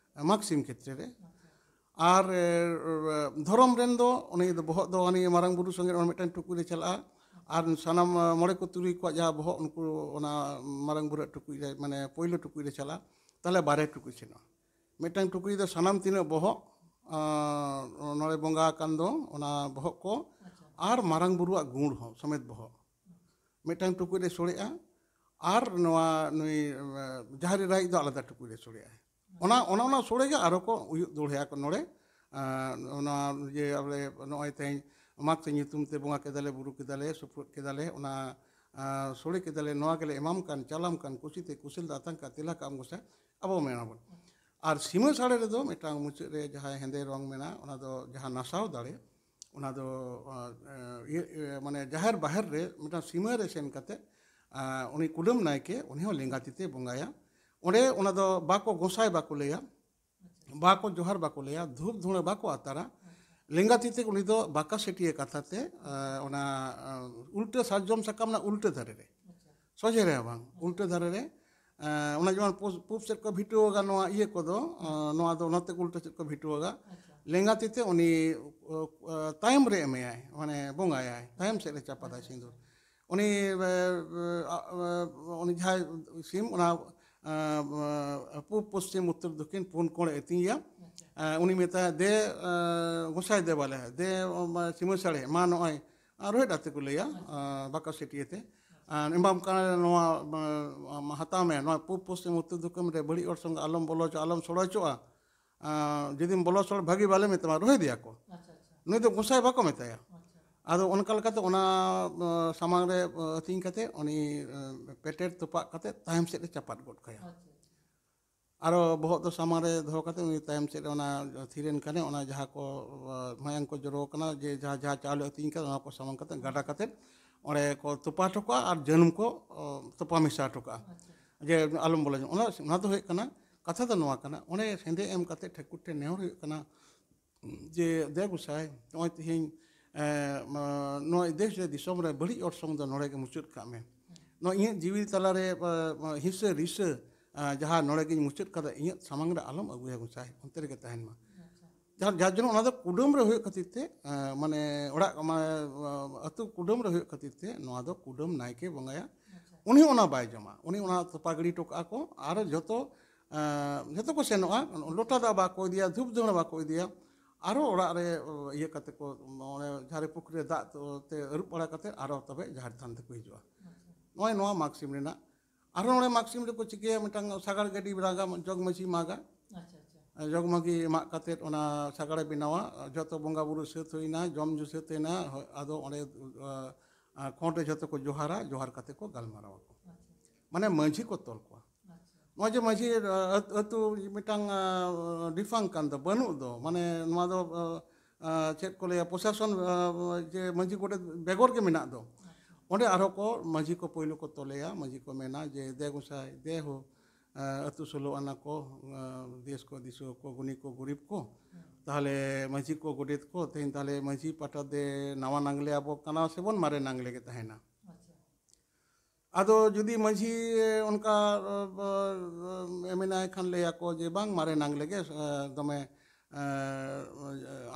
ᱢᱟᱜᱽ ᱥᱤᱢ ᱠᱷᱮᱛᱨᱮ ᱨᱮ᱾ ᱟᱨ ᱮ, ᱫᱷᱚᱨᱚᱢ ᱨᱮᱱ ᱫᱚ ᱩᱱᱤ ᱫᱚ ᱵᱚᱦᱚᱜ ᱫᱚ ᱩᱱᱤ ᱢᱟᱨᱟᱝ ᱵᱩᱨᱩ ᱥᱚᱸᱜᱮ ᱚᱱᱟ ᱢᱤᱫᱴᱟᱝ ᱴᱩᱠᱩᱡ ᱨᱮ ᱪᱟᱞᱟᱜᱼᱟ᱾ ᱟᱨ ᱥᱟᱱᱟᱢ ᱢᱚᱬᱮ ᱠᱚ ᱛᱩᱨᱩᱭ ᱠᱚᱣᱟᱜ ᱡᱟᱦᱟᱸ ᱵᱚᱦᱚᱜ, ᱩᱱᱠᱩ ᱚᱱᱟ ᱢᱟᱨᱟᱝ ᱵᱩᱨᱩᱣᱟᱜ ᱴᱩᱠᱩᱡ ᱨᱮ, ᱢᱟᱱᱮ ᱯᱳᱭᱞᱳ ᱴᱩᱠᱩᱡ ᱨᱮ ᱪᱟᱞᱟᱜᱼᱟ᱾ ᱛᱟᱦᱞᱮ ᱵᱟᱨᱭᱟ ᱴᱩᱠᱩᱡ ᱥᱮᱱᱚᱜᱼᱟ᱾ ᱢᱤᱫᱴᱟᱝ ᱴᱩᱠᱩᱡ ᱫᱚ ᱥᱟᱱᱟᱢ ᱛᱤᱱᱟᱹᱜ ᱵᱚᱦᱚᱜ, ᱟᱸ, ᱱᱚᱰᱮ ᱵᱚᱸᱜᱟ ᱟᱠᱟᱱ ᱫᱚ, ᱚᱱᱟ ᱵᱚᱦᱚᱜ ᱠᱚ, ᱟᱨ ᱢᱟᱨᱟᱝ ᱵᱩᱨᱩᱣᱟᱜ ᱜᱩᱬ ᱦᱚᱸ ᱥᱚᱢᱮᱛ ᱵᱚᱦᱚᱜ ᱢᱤᱫᱴᱟᱝ ᱴᱩᱠᱩᱡ ᱨᱮ ᱥᱚᱲᱮᱜᱼᱟ᱾ ᱟᱨ ᱱᱚᱣᱟ ᱱᱩᱭ, ᱮ, ᱡᱟᱦᱮᱨ ᱮᱨᱟᱭᱤᱡ ᱫᱚ ᱟᱞᱟᱫᱟ ᱴᱩᱠᱩᱡ ᱨᱮ ᱥᱚᱲᱮᱜᱼᱟ᱾ ᱚᱱᱟ, ᱚᱱᱟ, ᱚᱱᱟ ᱥᱚᱲᱮ ᱜᱮ ᱟᱨᱚ ᱠᱚ ᱩᱭᱩᱜ ᱫᱚᱦᱲᱟᱭᱟ ᱠᱚ ᱱᱚᱰᱮ᱾ ᱟᱸ, ᱚᱱᱟ ᱡᱮ ᱟᱞᱮ ᱱᱚᱜᱼᱚᱭ ᱛᱮᱦᱮᱧ ᱢᱟᱜᱽ ᱥᱤᱢ ᱧᱩᱛᱩᱢ ᱛᱮ ᱵᱚᱸᱜᱟ ᱠᱮᱫᱟᱞᱮ, ᱵᱩᱨᱩ ᱠᱮᱫᱟᱞᱮ, ᱥᱩᱯᱨᱩᱫ ᱠᱮᱫᱟᱞᱮ, ᱚᱱᱟ, ᱟᱸ, ᱥᱚᱲᱮ ᱠᱮᱫᱟᱞᱮ, ᱱᱚᱣᱟ ᱜᱮᱞᱮ ᱮᱢᱟᱢ ᱠᱟᱱ, ᱪᱟᱞᱟᱢ ᱠᱟᱱ, ᱠᱩᱥᱤᱛᱮ ᱠᱩᱥᱤᱞ ᱫᱟᱛᱟᱝ ᱠᱟᱱ, ᱛᱮᱞᱟ ᱠᱟᱜ ᱟᱢ ᱜᱚᱸᱥᱟᱭ, ᱟᱵᱚ ᱢᱮᱱᱟᱵᱚᱱ᱾ ᱟᱨ ᱥᱤᱢᱟᱹ ᱥᱟᱲᱮ ᱨᱮᱫᱚ ᱢᱤᱫᱴᱟᱝ ᱢᱩᱪᱟᱹᱫ ᱨᱮ ᱡᱟᱦᱟᱸᱭ ᱦᱮᱸᱫᱮ ᱨᱚᱝ ᱢᱮᱱᱟᱜᱼᱟ, ᱚᱱᱟ ᱫᱚ ᱡᱟᱦᱟᱸ ᱱᱟᱥᱟᱣ ᱫᱟᱲᱮ, ᱚᱱᱟ ᱫᱚ, ᱟᱸ, ᱤᱭᱟᱹ, ᱤᱭᱟᱹ, ᱢᱟᱱᱮ ᱡᱟᱦᱮᱨ ᱵᱟᱦᱮᱨ ᱨᱮ ᱢᱤᱫᱴᱟᱝ ᱥᱤᱢᱟᱹ ᱨᱮ ᱥᱮᱱ ᱠᱟᱛᱮ, ᱟᱸ, ᱩᱱᱤ ᱠᱩᱰᱟᱹᱢ ᱱᱟᱭᱠᱮ, ᱩᱱᱤ ᱦᱚᱸ ᱞᱮᱸᱜᱟ ᱛᱤ ᱛᱮ ᱵᱚᱸᱜᱟᱭᱟ᱾ ᱚᱸᱰᱮ ᱚᱱᱟ ᱫᱚ ᱵᱟᱠᱚ ᱜᱚᱸᱥᱟᱭ ᱵᱟᱠᱚ ᱞᱟᱹᱭᱟ, ᱵᱟᱠᱚ ᱡᱚᱦᱟᱨ ᱵᱟᱠᱚ ᱞᱟᱹᱭᱟ, ᱫᱷᱩᱯ ᱫᱷᱩᱬᱟᱹ ᱵᱟᱠᱚ ᱟᱛᱟᱨᱟ᱾ ᱞᱮᱸᱜᱟ ᱛᱤ ᱛᱮ ᱩᱱᱤ ᱫᱚ ᱵᱟᱠᱟ ᱥᱮᱴᱤᱭᱟᱹ ᱠᱟᱛᱷᱟ ᱛᱮ, ᱟᱸ, ᱚᱱᱟ, ᱟᱸ, ᱩᱞᱴᱟᱹ ᱥᱟᱨᱡᱚᱢ ᱥᱟᱠᱟᱢ ᱨᱮᱱᱟᱜ ᱩᱞᱴᱟᱹ ᱫᱷᱟᱨᱮ ᱨᱮ, ᱥᱚᱡᱷᱮ ᱨᱮ ᱵᱟᱝ, ᱩᱞᱴᱟᱹ ᱫᱷᱟᱨᱮ ᱨᱮ, ᱟᱸ, ᱚᱱᱟ ᱡᱮᱢᱚᱱ ᱯᱩᱥ-, ᱯᱩᱵ ᱥᱮᱫ ᱠᱚ ᱵᱷᱤᱴᱟᱹᱣ ᱟᱠᱟᱫ ᱱᱚᱣᱟ ᱤᱭᱟᱹ ᱠᱚᱫᱚ, ᱟᱸ, ᱱᱚᱣᱟ ᱫᱚ ᱱᱚᱛᱮ ᱩᱞᱴᱟᱹ ᱥᱮᱫ ᱠᱚ ᱵᱷᱤᱴᱟᱹᱣ ᱟᱠᱟᱫ᱾ ᱞᱮᱸᱜᱟ ᱛᱤ ᱛᱮ ᱩᱱᱤ, ᱟᱸ, ᱛᱟᱭᱚᱢ ᱨᱮ ᱮᱢᱮᱭᱟᱭ, ᱢᱟᱱᱮ ᱵᱚᱸᱜᱟᱭᱟᱭ, ᱛᱟᱭᱚᱢ ᱥᱮᱫ ᱨᱮ ᱪᱟᱯᱟᱫᱟᱭ ᱥᱤᱸᱫᱩᱨ᱾ ᱩᱱᱤ, ᱮ, ᱮ, ᱟ, ᱮ, ᱩᱱᱤ ᱡᱟᱦᱟᱸᱭ ᱥᱤᱢ, ᱚᱱᱟ, ᱮ, ᱮ, ᱯᱩᱵ, ᱯᱚᱥᱪᱤᱢ, ᱩᱛᱛᱚᱨ, ᱫᱚᱠᱷᱤᱱ ᱯᱩᱱ ᱠᱚᱬᱮ ᱟᱹᱛᱤᱧᱮᱭᱟ᱾ ᱮ, ᱩᱱᱤ ᱢᱮᱛᱟᱭᱟ, "ᱫᱮ, ᱮ, ᱜᱚᱸᱥᱟᱭ ᱫᱮᱵᱟᱞᱮ, ᱫᱮ, ᱮ, ᱥᱤᱢᱟᱹ ᱥᱟᱲᱮ, ᱢᱟ ᱱᱚᱜᱼᱚᱭ", ᱟᱨ ᱨᱳᱦᱮᱫ ᱟᱛᱮ ᱠᱚ ᱞᱟᱹᱭᱟ, ᱮ, ᱵᱟᱠᱟ ᱥᱮᱴᱤᱭᱟᱹ ᱛᱮ᱾ ᱟᱨ ᱮᱢᱟᱢ ᱠᱟᱱᱟ ᱱᱚᱣᱟ, ᱟᱢ ᱦᱟᱛᱟᱣ ᱢᱮ, ᱱᱚᱣᱟ ᱯᱩᱵ ᱯᱚᱥᱪᱤᱢ ᱩᱛᱛᱚᱨ ᱫᱚᱠᱷᱤᱱ ᱨᱮ ᱵᱟᱹᱲᱤᱡ ᱚᱨᱥᱚᱝ ᱟᱞᱚᱢ ᱵᱚᱞᱚ ᱦᱚᱪᱚ, ᱟᱞᱚᱢ ᱥᱚᱲᱚ ᱦᱚᱪᱚᱜᱼᱟ᱾ ᱟᱨ ᱡᱩᱫᱤᱢ ᱵᱚᱞᱚ ᱥᱚᱲ ᱵᱷᱟᱹᱜᱤ ᱵᱟᱞᱮ ᱢᱮᱛᱟᱢᱟ, ᱨᱚᱦᱚᱭ ᱫᱮᱭᱟ ᱠᱚ᱾ ᱟᱪᱪᱷᱟ, ᱟᱪᱪᱷᱟ᱾ ᱱᱩᱭ ᱫᱚ ᱜᱚᱸᱥᱟᱭ ᱵᱟᱠᱚ ᱢᱮᱛᱟᱭᱟ᱾ ᱟᱪᱪᱷᱟ᱾ ᱟᱫᱚ ᱚᱱᱠᱟ ᱞᱮᱠᱟᱛᱮ ᱚᱱᱟ, ᱟᱸ, ᱥᱟᱢᱟᱝ ᱨᱮ, ᱟᱸ, ᱟᱹᱛᱤᱧ ᱠᱟᱛᱮ ᱩᱱᱤ, ᱟᱸ, ᱯᱮᱴᱮᱨ ᱛᱚᱯᱟᱜ ᱠᱟᱛᱮ ᱛᱟᱭᱚᱢ ᱥᱮᱫ ᱨᱮ ᱪᱟᱯᱟᱫ ᱜᱚᱫ ᱠᱟᱭᱟ᱾ ᱟᱪᱪᱷᱟ, ᱟᱪᱪᱷᱟ᱾ ᱟᱨᱚ ᱵᱚᱦᱚᱜ ᱫᱚ ᱥᱟᱢᱟᱝ ᱨᱮ ᱫᱚᱦᱚ ᱠᱟᱛᱮ ᱩᱱᱤ ᱛᱟᱭᱚᱢ ᱥᱮᱫ ᱨᱮ ᱚᱱᱟ ᱛᱷᱤᱨᱮᱱ ᱠᱷᱟᱱᱮ ᱚᱱᱟ ᱡᱟᱦᱟᱸ ᱠᱚ, ᱟᱸ, ᱢᱟᱭᱟᱝ ᱠᱚ ᱡᱚᱨᱚ ᱠᱟᱱᱟ, ᱡᱮ ᱡᱟᱦᱟᱸ, ᱡᱟᱦᱟᱸ ᱪᱟᱣᱞᱮ ᱟᱹᱛᱤᱧ ᱠᱟᱱᱟ ᱚᱱᱟ ᱠᱚ ᱥᱟᱢᱟᱝ ᱠᱟᱛᱮ ᱜᱟᱰᱟ ᱠᱟᱛᱮ ᱚᱸᱰᱮ ᱠᱚ ᱛᱚᱯᱟ ᱦᱚᱴᱚ ᱠᱟᱜᱼᱟ ᱟᱨ ᱡᱟᱹᱱᱩᱢ ᱠᱚ, ᱚ, ᱛᱚᱯᱟ ᱢᱮᱥᱟ ᱦᱚᱴᱚ ᱠᱟᱜᱼᱟ᱾ ᱟᱪᱪᱷᱟ᱾ ᱡᱮ ᱟᱞᱚᱢ ᱵᱚᱞᱚ ᱧᱚᱜ᱾ ᱚᱱᱟ, ᱚᱱᱟ ᱫᱚ ᱦᱩᱭᱩᱜ ᱠᱟᱱᱟ, ᱠᱟᱛᱷᱟ ᱫᱚ ᱱᱚᱣᱟ ᱠᱟᱱᱟ, ᱚᱸᱰᱮ ᱦᱮᱸᱫᱮ ᱮᱢ ᱠᱟᱛᱮ ᱴᱷᱟᱹᱠᱩᱨ ᱴᱷᱮᱱ ᱱᱮᱦᱚᱨ ᱦᱩᱭᱩᱜ ᱠᱟᱱᱟ, ᱡᱮ, "ᱫᱮ ᱜᱚᱸᱥᱟᱭ, ᱱᱚᱜᱼᱚᱭ ᱛᱮᱦᱮᱧ, ᱮ, ᱢᱟ, ᱱᱚᱣᱟ ᱫᱮᱥ ᱨᱮ ᱫᱤᱥᱚᱢ ᱨᱮ ᱵᱟᱹᱲᱤᱡ ᱚᱨᱥᱚᱝ ᱫᱚ ᱱᱚᱰᱮ ᱜᱮ ᱢᱩᱪᱟᱹᱫ ᱠᱟᱜ ᱢᱮ᱾ ᱱᱚᱣᱟ ᱤᱧᱟᱹᱜ ᱡᱤᱣᱤ ᱛᱟᱞᱟᱨᱮ, ᱮ, ᱦᱤᱸᱥᱟᱹ ᱨᱤᱥᱟᱹ, ᱮ, ᱡᱟᱦᱟᱸ ᱱᱚᱰᱮ ᱜᱤᱧ ᱢᱩᱪᱟᱹᱫ ᱠᱟᱫᱟ, ᱤᱧᱟᱹᱜ ᱥᱟᱢᱟᱝ ᱨᱮ ᱟᱞᱚᱢ ᱟᱹᱜᱩᱭᱟ ᱜᱚᱸᱥᱟᱭ, ᱚᱱᱛᱮ ᱨᱮᱜᱮ ᱛᱟᱦᱮᱱ ᱢᱟ᱾" ᱟᱪᱪᱷᱟ᱾ ᱡᱟᱦᱟᱸ, ᱡᱟᱨ ᱡᱚᱱᱱᱚ ᱚᱱᱟ ᱫᱚ ᱠᱩᱰᱟᱹᱢ ᱨᱮ ᱦᱩᱭᱩᱜ ᱠᱷᱟᱹᱛᱤᱨ ᱛᱮ, ᱮ, ᱢᱟᱱᱮ ᱚᱲᱟᱜ, ᱢᱟᱱᱮ, ᱮ, ᱟᱹᱛᱩ ᱠᱩᱰᱟᱹᱢ ᱨᱮ ᱦᱩᱭᱩᱜ ᱠᱷᱟᱹᱛᱤᱨ ᱛᱮ ᱱᱚᱣᱟ ᱫᱚ ᱠᱩᱰᱟᱹᱢ ᱱᱟᱭᱠᱮ ᱵᱚᱸᱜᱟᱭᱟ᱾ ᱟᱪᱪᱷᱟ᱾ ᱩᱱᱤ ᱚᱱᱟ ᱵᱟᱭ ᱡᱚᱢᱟ, ᱩᱱᱤ ᱚᱱᱟ ᱛᱚᱯᱟ ᱜᱤᱰᱤ ᱦᱚᱴᱚ ᱠᱟᱜᱼᱟ ᱠᱚ᱾ ᱟᱨ ᱡᱚᱛᱚ, ᱮ, ᱡᱚᱛᱚ ᱠᱚ ᱥᱮᱱᱚᱜᱼᱟ, ᱞᱚᱴᱟ ᱫᱟᱜ ᱵᱟᱠᱚ ᱤᱫᱤᱭᱟ, ᱫᱷᱩᱯ ᱫᱷᱩᱬᱟᱹ ᱵᱟᱠᱚ ᱤᱫᱤᱭᱟ᱾ ᱟᱨᱚ ᱚᱲᱟᱜ ᱨᱮ, ᱚ, ᱤᱭᱟᱹ ᱠᱟᱛᱮ ᱠᱚ, ᱚᱱᱮ ᱡᱷᱟᱨᱮ ᱯᱩᱠᱷᱨᱤ ᱨᱮ ᱫᱟᱜ ᱛᱮ ᱟᱹᱨᱩᱵ ᱵᱟᱲᱟ ᱠᱟᱛᱮ ᱟᱨᱚ ᱛᱚᱵᱮ ᱡᱟᱦᱮᱨ ᱛᱷᱟᱱ ᱛᱮᱠᱚ ᱦᱤᱡᱩᱜᱼᱟ᱾ ᱟᱪᱪᱷᱟ᱾ ᱱᱚᱜᱼᱚᱭ ᱱᱚᱣᱟ ᱢᱟᱜᱽ ᱥᱤᱢ ᱨᱮᱱᱟᱜ᱾ ᱟᱨᱦᱚᱸ ᱱᱚᱰᱮ ᱢᱟᱜᱽ ᱥᱤᱢ ᱨᱮᱠᱚ ᱪᱤᱠᱟᱹᱭᱟ, ᱢᱤᱫᱴᱟᱝ ᱥᱟᱜᱟᱲ ᱜᱟᱹᱰᱤ ᱨᱟᱜᱟ ᱡᱚᱜᱽ ᱢᱟᱹᱡᱷᱤ ᱢᱟᱜᱟ᱾ ᱟᱪᱪᱷᱟ, ᱟᱪᱪᱷᱟ᱾ ᱡᱚᱜᱽ ᱢᱟᱹᱡᱷᱤ ᱢᱟᱜ ᱠᱟᱛᱮ ᱚᱱᱟ ᱥᱟᱜᱟᱲᱮ ᱵᱮᱱᱟᱣᱟ, ᱡᱚᱛᱚ ᱵᱚᱸᱜᱟ ᱵᱩᱨᱩ ᱥᱟᱹᱛ ᱦᱩᱭᱱᱟ, ᱡᱚᱢ ᱧᱩ ᱥᱟᱹᱛ ᱦᱩᱭᱱᱟ, ᱦᱚ-, ᱟᱫᱚ ᱚᱸᱰᱮ, ᱟ, ᱟ, ᱠᱷᱚᱸᱰ ᱨᱮ ᱡᱚᱛᱚ ᱠᱚ ᱡᱚᱦᱟᱨᱟ, ᱡᱚᱦᱟᱨ ᱠᱟᱛᱮ ᱠᱚ ᱜᱟᱞᱢᱟᱨᱟᱣ ᱟᱠᱚ᱾ ᱟᱪᱪᱷᱟ᱾ ᱢᱟᱱᱮ ᱢᱟᱹᱡᱷᱤ ᱠᱚ ᱛᱚᱞ ᱠᱚᱣᱟ᱾ ᱟᱪᱪᱷᱟ᱾ ᱱᱚᱜᱼᱚᱭ ᱡᱮ ᱢᱟᱹᱡᱷᱤ, ᱟ, ᱟᱹᱛ-, ᱟᱹᱛᱩ ᱢᱤᱫᱴᱟᱝ, ᱟ, ᱰᱤᱯᱷᱟᱝ ᱠᱟᱱ ᱫᱚ, ᱵᱟᱹᱱᱩᱜ ᱫᱚ, ᱢᱟᱱᱮ ᱱᱚᱣᱟ ᱫᱚ, ᱟ, ᱟ, ᱪᱮᱫ ᱠᱚ ᱞᱟᱹᱭᱟ, ᱯᱨᱚᱥᱟᱥᱚᱱ, ᱟ, ᱡᱮ ᱢᱟᱹᱡᱷᱤ ᱜᱚᱰᱮᱛ ᱵᱮᱜᱚᱨ ᱜᱮ ᱢᱮᱱᱟᱜ ᱫᱚ᱾ ᱟᱪᱪᱷᱟ᱾ ᱚᱸᱰᱮ ᱟᱨᱦᱚᱸ ᱠᱚ, ᱢᱟᱹᱡᱷᱤ ᱠᱚ ᱯᱳᱭᱞᱳ ᱠᱚ ᱛᱚᱞᱮᱭᱟ, ᱢᱟᱹᱡᱷᱤ ᱠᱚ ᱢᱮᱱᱟ ᱡᱮ, "ᱫᱮ ᱜᱚᱸᱥᱟᱭ, ᱫᱮ ᱦᱳ, ᱟ, ᱟᱹᱛᱩ ᱥᱳᱞᱳ ᱟᱱᱟ ᱠᱚ, ᱟ, ᱫᱮᱥ ᱠᱚ, ᱫᱤᱥᱩᱣᱟᱹ ᱠᱚ, ᱜᱩᱱᱤ ᱠᱚ, ᱜᱩᱨᱤᱵ ᱠᱚ, ᱦᱩᱸ᱾ ᱛᱟᱦᱞᱮ ᱢᱟᱹᱡᱷᱤ ᱠᱚ, ᱜᱚᱰᱮᱛ ᱠᱚ, ᱛᱮᱦᱮᱧ ᱛᱟᱦᱞᱮ ᱢᱟᱹᱡᱷᱤ ᱯᱟᱦᱴᱟ ᱫᱮ ᱱᱟᱣᱟ ᱱᱟᱝᱞᱮ ᱟᱵᱚ ᱠᱟᱱᱟ ᱥᱮᱵᱚᱱ ᱢᱟᱨᱮ ᱱᱟᱝᱞᱮ ᱜᱮ ᱛᱟᱦᱮᱱᱟ?" ᱟᱪᱪᱷᱟ᱾ ᱟᱫᱚ ᱡᱩᱫᱤ ᱢᱟᱹᱡᱷᱤ ᱚᱱᱠᱟ, ᱮ, ᱮ, ᱢᱮᱱᱟᱭ ᱠᱷᱟᱱ ᱞᱟᱹᱭᱟᱠᱚ ᱡᱮ, "ᱵᱟᱝ, ᱢᱟᱨᱮ ᱱᱟᱝᱞᱮ ᱜᱮ, ᱮ, ᱫᱚᱢᱮ, ᱮ,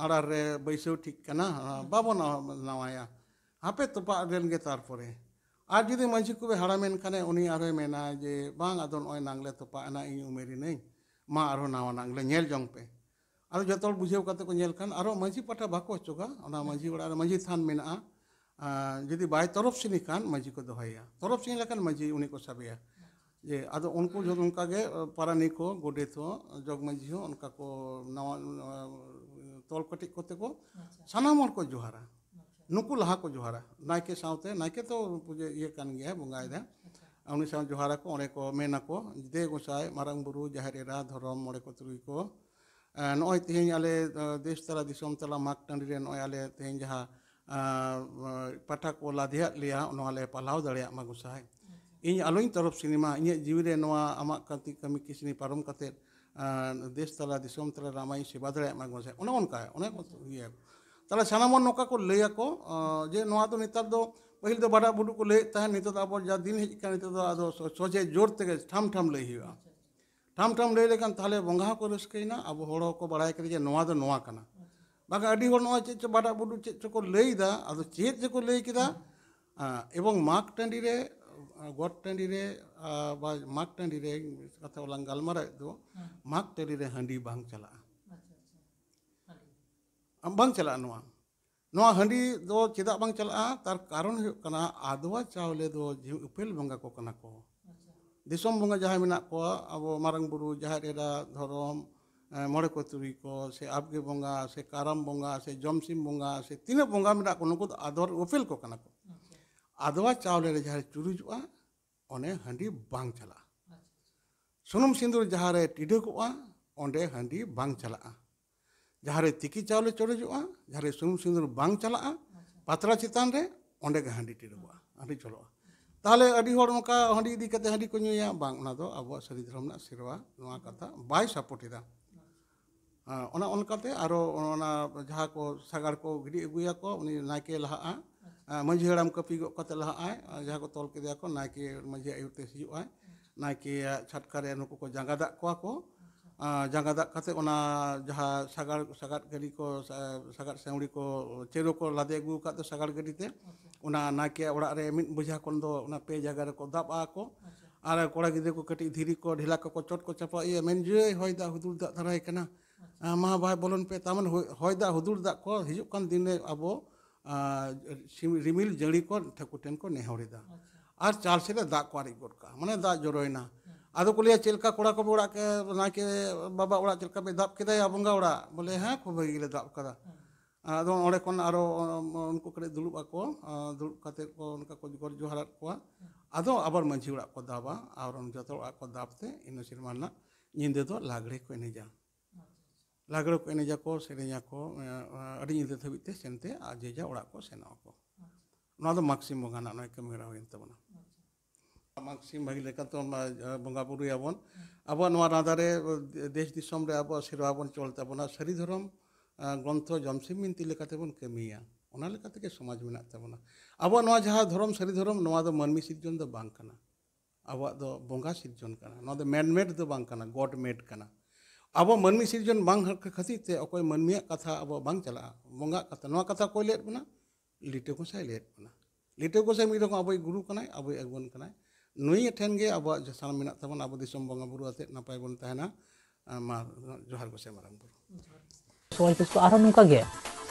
ᱟᱲᱟᱨ ᱨᱮ ᱵᱟᱹᱭᱥᱟᱹᱣ ᱴᱷᱤᱠ ᱠᱟᱱᱟ, ᱵᱟᱵᱚᱱ ᱱᱟᱣᱟᱭᱟ, ᱦᱟᱯᱮ ᱛᱚᱯᱟᱜ ᱞᱮᱱ ᱜᱮ ᱛᱟᱨᱯᱚᱨᱮ᱾" ᱟᱨ ᱡᱩᱫᱤ ᱢᱟᱹᱡᱷᱤ ᱠᱚᱵᱮ ᱦᱟᱲᱟᱢᱮᱱ ᱠᱷᱟᱱᱮ, ᱩᱱᱤ ᱟᱨᱦᱚᱸᱭ ᱢᱮᱱᱟ ᱡᱮ, "ᱵᱟᱝ, ᱟᱫᱚ ᱱᱚᱜᱼᱚᱭ ᱱᱟᱝᱞᱮ ᱛᱚᱯᱟᱜ ᱮᱱᱟ, ᱤᱧ ᱩᱢᱮᱨᱤᱱᱟᱹᱧ, ᱢᱟ ᱟᱨᱦᱚᱸ ᱱᱟᱣᱟ ᱱᱟᱝᱞᱮ ᱧᱮᱞ ᱡᱚᱝ ᱯᱮ᱾" ᱟᱫᱚ ᱡᱚᱛᱚ ᱦᱚᱲ ᱵᱩᱡᱷᱟᱹᱣ ᱠᱟᱛᱮ ᱠᱚ ᱧᱮᱞ ᱠᱷᱟᱱ, ᱟᱨᱦᱚᱸ ᱢᱟᱹᱡᱷᱤ ᱯᱟᱦᱴᱟ ᱵᱟᱠᱚ ᱚᱪᱚᱜᱟ, ᱚᱱᱟ ᱢᱟᱹᱡᱷᱤ ᱚᱲᱟᱜ ᱨᱮ ᱢᱟᱹᱡᱷᱤ ᱛᱷᱟᱱ ᱢᱮᱱᱟᱜᱼᱟ, ᱟᱨ ᱡᱩᱫᱤ ᱵᱟᱭ ᱛᱚᱨᱚᱯ ᱥᱤᱱᱤ ᱠᱷᱟᱱ, ᱢᱟᱹᱡᱷᱤ ᱠᱚ ᱫᱚᱦᱚᱭᱮᱭᱟ᱾ ᱛᱚᱨᱚᱯ ᱥᱤᱱᱤ ᱞᱮᱠᱷᱟᱱ ᱢᱟᱹᱡᱷᱤ ᱩᱱᱤ ᱠᱚ ᱥᱟᱵᱮᱭᱟ᱾ ᱡᱮ ᱟᱫᱚ ᱩᱱᱠᱩ ᱡᱚᱛᱚ ᱚᱱᱠᱟ ᱜᱮ, ᱯᱟᱨᱟᱱᱤᱠ ᱦᱚᱸ, ᱜᱚᱰᱮᱛ ᱦᱚᱸ, ᱡᱚᱜᱽ ᱢᱟᱹᱡᱷᱤ ᱦᱚᱸ ᱚᱱᱠᱟ ᱠᱚ ᱱᱟᱣᱟ, ᱱᱟᱣᱟ ᱛᱚᱞ ᱠᱟᱹᱴᱤᱡ ᱠᱚᱛᱮ ᱠᱚ ᱟᱪᱪᱷᱟ᱾ ᱥᱟᱱᱟᱢ ᱦᱚᱲ ᱠᱚ ᱡᱚᱦᱟᱨᱟ᱾ ᱟᱪᱪᱷᱟ᱾ ᱱᱩᱠᱩ ᱞᱟᱦᱟ ᱠᱚ ᱡᱚᱦᱟᱨᱟ᱾ ᱱᱟᱭᱠᱮ ᱥᱟᱶᱛᱮ, ᱱᱟᱭᱠᱮ ᱛᱚ ᱯᱩᱡᱟᱹ ᱤᱭᱟᱹ ᱠᱟᱱ ᱜᱮᱭᱟᱭ, ᱵᱚᱸᱜᱟᱭᱮᱫᱟ᱾ ᱟᱪᱪᱷᱟ᱾ ᱩᱱᱤ ᱥᱟᱶ ᱡᱚᱦᱟᱨᱟ ᱠᱚ, ᱚᱸᱰᱮ ᱠᱚ ᱢᱮᱱᱟᱠᱚ, "ᱫᱮ ᱜᱚᱸᱥᱟᱭ, ᱢᱟᱨᱟᱝ ᱵᱩᱨᱩ, ᱡᱟᱦᱮᱨ ᱮᱨᱟ, ᱫᱷᱚᱨᱚᱢ, ᱢᱚᱬᱮ ᱠᱚ ᱛᱩᱨᱩᱭ ᱠᱚ, ᱮ, ᱱᱚᱜᱼᱚᱭ ᱛᱮᱦᱮᱧ ᱟᱞᱮ, ᱮ, ᱫᱮᱥ ᱛᱟᱞᱟ ᱫᱤᱥᱚᱢ ᱛᱟᱞᱟ ᱢᱟᱜᱽ ᱴᱟᱺᱰᱤ ᱨᱮ ᱱᱚᱜᱼᱚᱭ ᱟᱞᱮ ᱛᱮᱦᱮᱧ ᱡᱟᱦᱟᱸ, ᱮ, ᱯᱟᱴᱟ ᱠᱚ ᱞᱟᱫᱮᱭᱟᱫ ᱞᱮᱭᱟ, ᱱᱚᱣᱟ ᱞᱮ ᱯᱟᱞᱟᱣ ᱫᱟᱲᱮᱭᱟᱜ ᱢᱟ ᱜᱚᱸᱥᱟᱭ᱾ ᱤᱧ ᱟᱞᱚᱧ ᱛᱚᱨᱚᱯ ᱥᱤᱱᱤ ᱢᱟ, ᱤᱧᱟᱹᱜ ᱡᱤᱣᱤ ᱨᱮ ᱱᱚᱣᱟ ᱟᱢᱟᱜ ᱠᱟᱹᱢᱤ, ᱠᱟᱹᱢᱤ ᱠᱤᱥᱱᱤ ᱯᱟᱨᱚᱢ ᱠᱟᱛᱮᱫ, ᱮ, ᱫᱮᱥ ᱛᱟᱞᱟ ᱫᱤᱥᱚᱢ ᱛᱟᱞᱟ ᱨᱮ ᱟᱢᱟᱜ ᱤᱧ ᱥᱮᱵᱟ ᱫᱟᱲᱮᱭᱟᱜ ᱢᱟ ᱜᱚᱸᱥᱟᱭ", ᱚᱱᱮ ᱚᱱᱠᱟ, ᱚᱱᱮ ᱠᱚ ᱤᱭᱟᱹ᱾ ᱛᱟᱦᱞᱮ ᱥᱟᱱᱟᱢ ᱦᱚᱲ ᱱᱚᱝᱠᱟ ᱠᱚ ᱞᱟᱹᱭᱟᱠᱚ, ᱮ, ᱡᱮ ᱱᱚᱣᱟ ᱫᱚ ᱱᱮᱛᱟᱨ ᱫᱚ, ᱯᱟᱹᱦᱤᱞ ᱫᱚ ᱵᱟᱰᱟᱜ ᱵᱩᱰᱩᱜ ᱠᱚ ᱞᱟᱹᱭᱮᱫ ᱛᱟᱦᱮᱸᱫ, ᱱᱤᱛᱚᱜ ᱫᱚ ᱟᱵᱚ ᱡᱟ ᱫᱤᱱ ᱦᱮᱡ ᱟᱠᱟᱱᱟ, ᱱᱤᱛᱚᱜ ᱫᱚ ᱟᱫᱚ ᱥᱚ-, ᱥᱚᱡᱷᱮ ᱡᱳᱨ ᱛᱮᱜᱮ ᱴᱷᱟᱢ ᱴᱷᱟᱢ ᱞᱟᱹᱭ ᱦᱩᱭᱩᱜᱼᱟ᱾ ᱴᱷᱟᱢ ᱴᱷᱟᱢ ᱞᱟᱹᱭ ᱞᱮᱠᱷᱟᱱ ᱛᱟᱦᱞᱮ ᱵᱚᱸᱜᱟ ᱦᱚᱸᱠᱚ ᱨᱟᱹᱥᱠᱟᱹᱭᱮᱱᱟ, ᱟᱵᱚ ᱦᱚᱲ ᱦᱚᱸᱠᱚ ᱵᱟᱲᱟᱭ ᱠᱮᱫᱟ ᱡᱮ ᱱᱚᱣᱟ ᱫᱚ ᱱᱚᱣᱟ ᱠᱟᱱᱟ᱾ ᱵᱟᱠᱷᱟᱱ ᱟᱹᱰᱤ ᱦᱚᱲ ᱱᱚᱜᱼᱚᱭ ᱪᱮᱫ ᱪᱚ ᱵᱟᱰᱟᱜ ᱵᱩᱰᱩᱜ ᱪᱮᱫ ᱪᱚᱠᱚ ᱞᱟᱹᱭᱫᱟ, ᱟᱫᱚ ᱪᱮᱫ ᱪᱚᱠᱚ ᱞᱟᱹᱭ ᱠᱮᱫᱟ᱾ ᱟᱸ, ᱮᱵᱚᱝ ᱢᱟᱜᱽ ᱴᱟᱺᱰᱤ ᱨᱮ, ᱟᱸ, ᱜᱚᱴ ᱴᱟᱺᱰᱤ ᱨᱮ, ᱟᱸ, ᱵᱟ ᱢᱟᱜᱽ ᱴᱟᱺᱰᱤ ᱨᱮ ᱠᱟᱛᱷᱟ ᱞᱟᱝ ᱜᱟᱞᱢᱟᱨᱟᱣᱮᱫ ᱫᱚ, ᱦᱮᱸ᱾ ᱢᱟᱜᱽ ᱴᱟᱺᱰᱤ ᱨᱮ ᱦᱟᱺᱰᱤ ᱵᱟᱝ ᱪᱟᱞᱟᱜᱼᱟ᱾ ᱟᱪᱪᱷᱟ, ᱟᱪᱪᱷᱟ᱾ ᱦᱟᱺᱰᱤ᱾ ᱟᱢ ᱵᱟᱝ ᱪᱟᱞᱟᱜᱼᱟ ᱱᱚᱣᱟ᱾ ᱱᱚᱣᱟ ᱦᱟᱺᱰᱤ ᱫᱚ ᱪᱮᱫᱟᱜ ᱵᱟᱝ ᱪᱟᱞᱟᱜᱼᱟ? ᱛᱟᱨ ᱠᱟᱨᱚᱱ ᱦᱩᱭᱩᱜ ᱠᱟᱱᱟ, ᱟᱫᱽᱣᱟ ᱪᱟᱣᱞᱮ ᱫᱚ ᱡᱮ ᱩᱯᱮᱞ ᱵᱚᱸᱜᱟ ᱠᱚ ᱠᱟᱱᱟ ᱠᱚ᱾ ᱟᱪᱪᱷᱟ᱾ ᱫᱤᱥᱚᱢ ᱵᱚᱸᱜᱟ ᱡᱟᱦᱟᱸᱭ ᱢᱮᱱᱟᱜ ᱠᱚᱣᱟ, ᱟᱵᱚ ᱢᱟᱨᱟᱝ ᱵᱩᱨᱩ, ᱡᱟᱦᱮᱨ ᱮᱨᱟ, ᱫᱷᱚᱨᱚᱢ, ᱮ, ᱢᱚᱬᱮ ᱠᱚ ᱛᱩᱨᱩᱭ ᱠᱚ, ᱥᱮ ᱟᱵᱜᱮ ᱵᱚᱸᱜᱟ, ᱥᱮ ᱠᱟᱨᱟᱢ ᱵᱚᱸᱜᱟ, ᱥᱮ ᱡᱚᱢᱥᱤᱢ ᱵᱚᱸᱜᱟ, ᱥᱮ ᱛᱤᱱᱟᱹᱜ ᱵᱚᱸᱜᱟ ᱢᱮᱱᱟᱜ ᱠᱚ, ᱱᱩᱠᱩ ᱫᱚ ᱟᱫᱚᱨ ᱩᱯᱮᱞ ᱠᱚ ᱠᱟᱱᱟ ᱠᱚ᱾ ᱟᱪᱪᱷᱟ᱾ ᱟᱫᱽᱣᱟ ᱪᱟᱣᱞᱮ ᱨᱮ ᱡᱟᱦᱟᱸ ᱪᱩᱨᱩᱡᱚᱜᱼᱟ, ᱚᱸᱰᱮ ᱦᱟᱺᱰᱤ ᱵᱟᱝ ᱪᱟᱞᱟᱜᱼᱟ᱾ ᱟᱪᱪᱷᱟ, ᱟᱪᱪᱷᱟ᱾ ᱥᱩᱱᱩᱢ ᱥᱤᱸᱫᱩᱨ ᱡᱟᱦᱟᱸ ᱨᱮ ᱴᱤᱰᱟᱹᱜᱚᱜᱼᱟ, ᱚᱸᱰᱮ ᱦᱟᱺᱰᱤ ᱵᱟᱝ ᱪᱟᱞᱟᱜᱼᱟ᱾ ᱡᱟᱦᱟᱸ ᱨᱮ ᱛᱤᱠᱤ ᱪᱟᱣᱞᱮ ᱪᱚᱰᱚᱡᱚᱜᱼᱟ, ᱡᱟᱦᱟᱸ ᱨᱮ ᱥᱩᱱᱩᱢ ᱥᱤᱸᱫᱩᱨ ᱵᱟᱝ ᱪᱟᱞᱟᱜᱼᱟ, ᱟᱪᱪᱷᱟ᱾ ᱯᱟᱛᱲᱟ ᱪᱮᱛᱟᱱ ᱨᱮ, ᱚᱸᱰᱮ ᱜᱮ ᱦᱟᱺᱰᱤ ᱴᱤᱰᱟᱹᱜᱚᱜᱼᱟ, ᱦᱟᱺᱰᱤ ᱪᱚᱞᱚᱜᱼᱟ᱾ ᱛᱟᱦᱞᱮ ᱟᱹᱰᱤ ᱦᱚᱲ ᱱᱚᱝᱠᱟ ᱦᱟᱺᱰᱤ ᱤᱫᱤ ᱠᱟᱛᱮ ᱦᱟᱺᱰᱤ ᱠᱚ ᱧᱩᱭᱟ, ᱵᱟᱝ, ᱚᱱᱟ ᱫᱚ ᱟᱵᱚᱣᱟᱜ ᱥᱟᱹᱨᱤ ᱫᱷᱚᱨᱚᱢ ᱨᱮᱱᱟᱜ ᱥᱮᱨᱣᱟ ᱱᱚᱣᱟ ᱠᱟᱛᱷᱟ ᱵᱟᱭ ᱥᱟᱯᱳᱨᱴ ᱮᱫᱟ᱾ ᱟᱸ, ᱚᱱᱟ ᱚᱱᱠᱟᱛᱮ ᱟᱨᱚ ᱚᱱᱟ ᱡᱟᱦᱟᱸ ᱠᱚ ᱥᱟᱜᱟᱲ ᱠᱚ ᱜᱤᱰᱤ ᱟᱹᱜᱩᱭᱟᱠᱚ, ᱩᱱᱤ ᱱᱟᱭᱠᱮ ᱞᱟᱦᱟᱜᱼᱟ᱾ ᱟᱸ, ᱢᱟᱹᱡᱷᱤ ᱦᱟᱲᱟᱢ ᱠᱟᱹᱯᱤ ᱜᱚᱜ ᱠᱟᱛᱮ ᱞᱟᱦᱟᱜᱼᱟᱭ᱾ ᱟᱨ ᱡᱟᱦᱟᱸ ᱠᱚ ᱛᱚᱞ ᱠᱮᱫᱮᱭᱟ ᱠᱚ, ᱱᱟᱭᱠᱮ ᱢᱟᱹᱡᱷᱤ ᱟᱹᱭᱩᱨ ᱛᱮ ᱦᱤᱡᱩᱜᱼᱟᱭ᱾ ᱱᱟᱭᱠᱮᱭᱟᱜ ᱪᱷᱟᱴᱠᱟ ᱨᱮ ᱱᱩᱠᱩ ᱠᱚ ᱡᱟᱸᱜᱟ ᱫᱟᱜ ᱠᱚᱣᱟ ᱠᱚ᱾ ᱟᱸ, ᱡᱟᱸᱜᱟ ᱫᱟᱜ ᱠᱟᱛᱮ ᱚᱱᱟ ᱡᱟᱦᱟᱸ ᱥᱟᱜᱟᱲ, ᱥᱟᱜᱟᱫ ᱜᱟᱹᱰᱤ ᱠᱚ, ᱥᱟ-, ᱥᱟᱜᱟᱫ ᱥᱟᱹᱣᱲᱤ ᱠᱚ, ᱪᱮᱨᱚ ᱠᱚ ᱞᱟᱫᱮ ᱟᱹᱜᱩ ᱟᱠᱟᱫ ᱫᱚ ᱥᱟᱜᱟᱲ ᱜᱟᱹᱰᱤ ᱛᱮ, ᱚᱱᱟ ᱱᱟᱭᱠᱮᱭᱟᱜ ᱚᱲᱟᱜ ᱨᱮ ᱢᱤᱫ ᱵᱚᱡᱷᱟ ᱠᱷᱚᱱ ᱫᱚ ᱚᱱᱟ ᱯᱮ ᱡᱟᱭᱜᱟ ᱨᱮᱠᱚ ᱫᱟᱵ ᱟᱠᱚ᱾ ᱟᱨ ᱠᱚᱲᱟ ᱜᱤᱫᱽᱨᱟᱹ ᱠᱚ ᱠᱟᱹᱴᱤᱡ ᱫᱷᱤᱨᱤ ᱠᱚ ᱰᱷᱮᱞᱟ ᱠᱚᱠᱚ ᱪᱚᱴ ᱠᱚ ᱪᱟᱯᱟ ᱤᱭᱟᱹ, ᱢᱮᱱ ᱡᱮ ᱦᱚᱭ ᱫᱟᱜ ᱦᱩᱫᱩᱲ ᱫᱟᱜ ᱫᱷᱟᱨᱟᱭ ᱠᱟᱱᱟ᱾ ᱟᱸ, ᱢᱟ ᱵᱟᱭ ᱵᱚᱞᱚᱱ ᱯᱮ, ᱛᱟᱨ ᱢᱟᱱᱮ ᱦᱚᱭ, ᱦᱚᱭ ᱫᱟᱜ ᱦᱩᱫᱩᱲ ᱫᱟᱜ ᱠᱚ ᱦᱤᱡᱩᱜ ᱠᱟᱱ ᱫᱤᱱ ᱨᱮ ᱟᱵᱚ ᱟᱨ ᱥᱤᱢ- ᱨᱤᱢᱤᱞ ᱡᱟᱹᱲᱤ ᱠᱚ ᱴᱷᱟᱹᱠᱩᱨ ᱴᱷᱮᱱ ᱠᱚ ᱱᱮᱦᱚᱨ ᱮᱫᱟ᱾ ᱟᱨ ᱪᱟᱞ ᱥᱮᱫ ᱨᱮ ᱫᱟᱜ ᱠᱚ ᱟᱨᱮᱡ ᱜᱚᱫ ᱠᱟᱜᱼᱟ, ᱢᱟᱱᱮ ᱫᱟᱜ ᱡᱚᱨᱚᱭᱮᱱᱟ᱾ ᱟᱫᱚ ᱠᱚ ᱞᱟᱹᱭᱟ, "ᱪᱮᱫ ᱞᱮᱠᱟ ᱠᱚᱲᱟ ᱠᱚ ᱚᱲᱟᱜ ᱠᱮ-, ᱱᱟᱭᱠᱮ ᱵᱟᱵᱟ ᱚᱲᱟᱜ ᱪᱮᱫ ᱞᱮᱠᱟ ᱯᱮ ᱫᱟᱵ ᱠᱮᱫᱟ ᱭᱟ ᱵᱚᱸᱜᱟ ᱚᱲᱟᱜ?" ᱵᱚᱞᱮ, "ᱦᱮᱸ, ᱠᱷᱩᱵ ᱵᱷᱟᱹᱜᱤ ᱜᱮᱞᱮ ᱫᱟᱵ ᱠᱟᱫᱟ᱾" ᱟᱫᱚ ᱚᱸᱰᱮ ᱠᱷᱚᱱ ᱟᱨᱚ ᱩᱱᱠᱩ ᱠᱟᱹᱴᱤᱡ ᱫᱩᱲᱩᱵ ᱟᱠᱚ, ᱟᱨ ᱫᱩᱲᱩᱵ ᱠᱟᱛᱮ ᱠᱚ ᱚᱱᱠᱟ ᱠᱚ ᱜᱚᱰ ᱡᱚᱦᱟᱨᱟᱫ ᱠᱚᱣᱟ᱾ ᱟᱫᱚ ᱟᱵᱟᱨ ᱢᱟᱹᱡᱷᱤ ᱚᱲᱟᱜ ᱠᱚ ᱫᱟᱵᱟ, ᱟᱨ ᱡᱚᱛᱚ ᱚᱲᱟᱜ ᱠᱚ ᱫᱟᱵ ᱛᱮ ᱤᱱᱟᱹ ᱥᱮᱨᱢᱟ ᱨᱮᱱᱟᱜ ᱧᱤᱫᱟᱹ ᱫᱚ ᱞᱟᱜᱽᱲᱮ ᱠᱚ ᱮᱱᱮᱡᱟ᱾ ᱞᱟᱜᱽᱲᱮ ᱠᱚ ᱮᱱᱮᱡᱟᱠᱚ, ᱥᱮᱨᱮᱧᱟᱠᱚ, ᱮ, ᱟᱹᱰᱤ ᱧᱤᱫᱟᱹ ᱫᱷᱟᱹᱵᱤᱡ ᱛᱮ ᱥᱮᱱᱛᱮ ᱟᱨ ᱡᱮ ᱡᱟ ᱚᱲᱟᱜ ᱠᱚ ᱥᱮᱱᱚᱜ ᱟᱠᱚ᱾ ᱱᱚᱣᱟ ᱫᱚ ᱢᱟᱜᱽ ᱥᱤᱢ ᱵᱚᱸᱜᱟ ᱨᱮᱱᱟᱜ ᱱᱚᱜᱼᱚᱭ ᱠᱟᱹᱢᱤ ᱦᱚᱨᱟ ᱦᱩᱭᱮᱱ ᱛᱟᱵᱚᱱᱟ᱾ ᱢᱟᱜᱽ ᱥᱤᱢ ᱵᱷᱟᱹᱜᱤ ᱞᱮᱠᱟᱛᱮ ᱚᱱᱟ, ᱮ, ᱵᱚᱸᱜᱟ ᱵᱩᱨᱩᱭᱟᱵᱚᱱ᱾ ᱟᱵᱚᱣᱟᱜ ᱱᱚᱣᱟ ᱨᱟᱸᱫᱟ ᱨᱮ, ᱮ, ᱫᱮᱥ ᱫᱤᱥᱚᱢ ᱨᱮ ᱟᱵᱚᱣᱟᱜ ᱥᱮᱨᱣᱟ ᱵᱚᱱ ᱪᱚᱞ ᱛᱟᱵᱚᱱᱟ, ᱥᱟᱹᱨᱤ ᱫᱷᱚᱨᱚᱢ, ᱮ, ᱜᱨᱚᱱᱛᱷᱚ ᱡᱚᱢᱥᱤᱢ ᱵᱤᱱᱛᱤ ᱞᱮᱠᱟᱛᱮ ᱵᱚᱱ ᱠᱟᱹᱢᱤᱭᱟ᱾ ᱚᱱᱟ ᱞᱮᱠᱟ ᱛᱮᱜᱮ ᱥᱚᱢᱟᱡᱽ ᱢᱮᱱᱟᱜ ᱛᱟᱵᱚᱱᱟ᱾ ᱟᱵᱚᱣᱟᱜ ᱱᱚᱣᱟ ᱡᱟᱦᱟᱸ ᱫᱷᱚᱨᱚᱢ, ᱥᱟᱹᱨᱤ ᱫᱷᱚᱨᱚᱢ, ᱱᱚᱣᱟ ᱫᱚ ᱢᱟᱹᱱᱢᱤ ᱥᱤᱨᱡᱚᱱ ᱫᱚ ᱵᱟᱝ ᱠᱟᱱᱟ᱾ ᱟᱵᱚᱣᱟᱜ ᱫᱚ ᱵᱚᱸᱜᱟ ᱥᱤᱨᱡᱚᱱ ᱠᱟᱱᱟ᱾ ᱱᱚᱣᱟ ᱫᱚ man made ᱫᱚ ᱵᱟᱝ ᱠᱟᱱᱟ, God made ᱠᱟᱱᱟ᱾ ᱟᱵᱚ ᱢᱟᱹᱱᱢᱤ ᱥᱤᱨᱡᱚᱱ ᱵᱟᱝ ᱠᱷᱟᱹᱛᱤᱨ ᱛᱮ ᱚᱠᱚᱭ ᱢᱟᱹᱱᱢᱤᱭᱟᱜ ᱠᱟᱛᱷᱟ ᱟᱵᱚ ᱵᱟᱝ ᱪᱟᱞᱟᱜᱼᱟ᱾ ᱵᱚᱸᱜᱟᱜ ᱠᱟᱛᱷᱟ, ᱱᱚᱣᱟ ᱠᱟᱛᱷᱟ ᱚᱠᱚᱭ ᱞᱟᱹᱭᱮᱫ ᱵᱚᱱᱟ? ᱞᱤᱴᱟᱹ ᱜᱚᱸᱥᱟᱭ ᱞᱟᱹᱭᱮᱫ ᱵᱚᱱᱟ᱾ ᱞᱤᱴᱟᱹ ᱜᱚᱸᱥᱟᱭ ᱢᱤᱫ ᱨᱚᱠᱚᱢ ᱟᱵᱚᱭᱤᱡ ᱜᱩᱨᱩ ᱠᱟᱱᱟᱭ, ᱟᱵᱚᱭᱤᱡ ᱟᱹᱜᱩᱣᱟᱹᱱ ᱠᱟᱱᱟᱭ᱾ ᱱᱩᱭ ᱴᱷᱮᱱ ᱜᱮ ᱟᱵᱚᱣᱟᱜ ᱡᱟᱥᱟᱱ ᱢᱮᱱᱟᱜ ᱛᱟᱵᱚᱱᱟ, ᱟᱵᱚ ᱫᱤᱥᱚᱢ ᱵᱚᱸᱜᱟ ᱵᱩᱨᱩ ᱟᱛᱮᱫ ᱱᱟᱯᱟᱭ ᱵᱚᱱ ᱛᱟᱦᱮᱱᱟ᱾ ᱟᱨ ᱢᱟ ᱡᱚᱦᱟᱨ ᱜᱚᱸᱥᱟᱭ ᱢᱟᱨᱟᱝ ᱵᱩᱨᱩ᱾ ᱥᱚᱦᱚᱡ ᱠᱤᱥᱠᱩ ᱟᱨᱦᱚᱸ ᱱᱚᱝᱠᱟ ᱜᱮ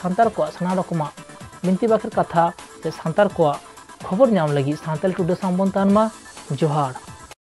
ᱥᱟᱱᱛᱟᱲ ᱠᱚᱣᱟᱜ ᱥᱟᱱᱟᱢ ᱨᱚᱠᱚᱢᱟᱜ ᱵᱤᱱᱛᱤ ᱵᱟᱠᱷᱮᱲ ᱠᱟᱛᱷᱟ ᱥᱮ ᱥᱟᱱᱛᱟᱲ ᱠᱚᱣᱟᱜ ᱠᱷᱚᱵᱚᱨ ᱧᱟᱢ ᱞᱟᱹᱜᱤᱫ ᱥᱟᱱᱛᱟᱲ ᱴᱩᱰᱮ ᱥᱟᱶ ᱵᱚᱱ ᱛᱟᱦᱮᱱ ᱢᱟ᱾ ᱡᱚᱦᱟᱨ᱾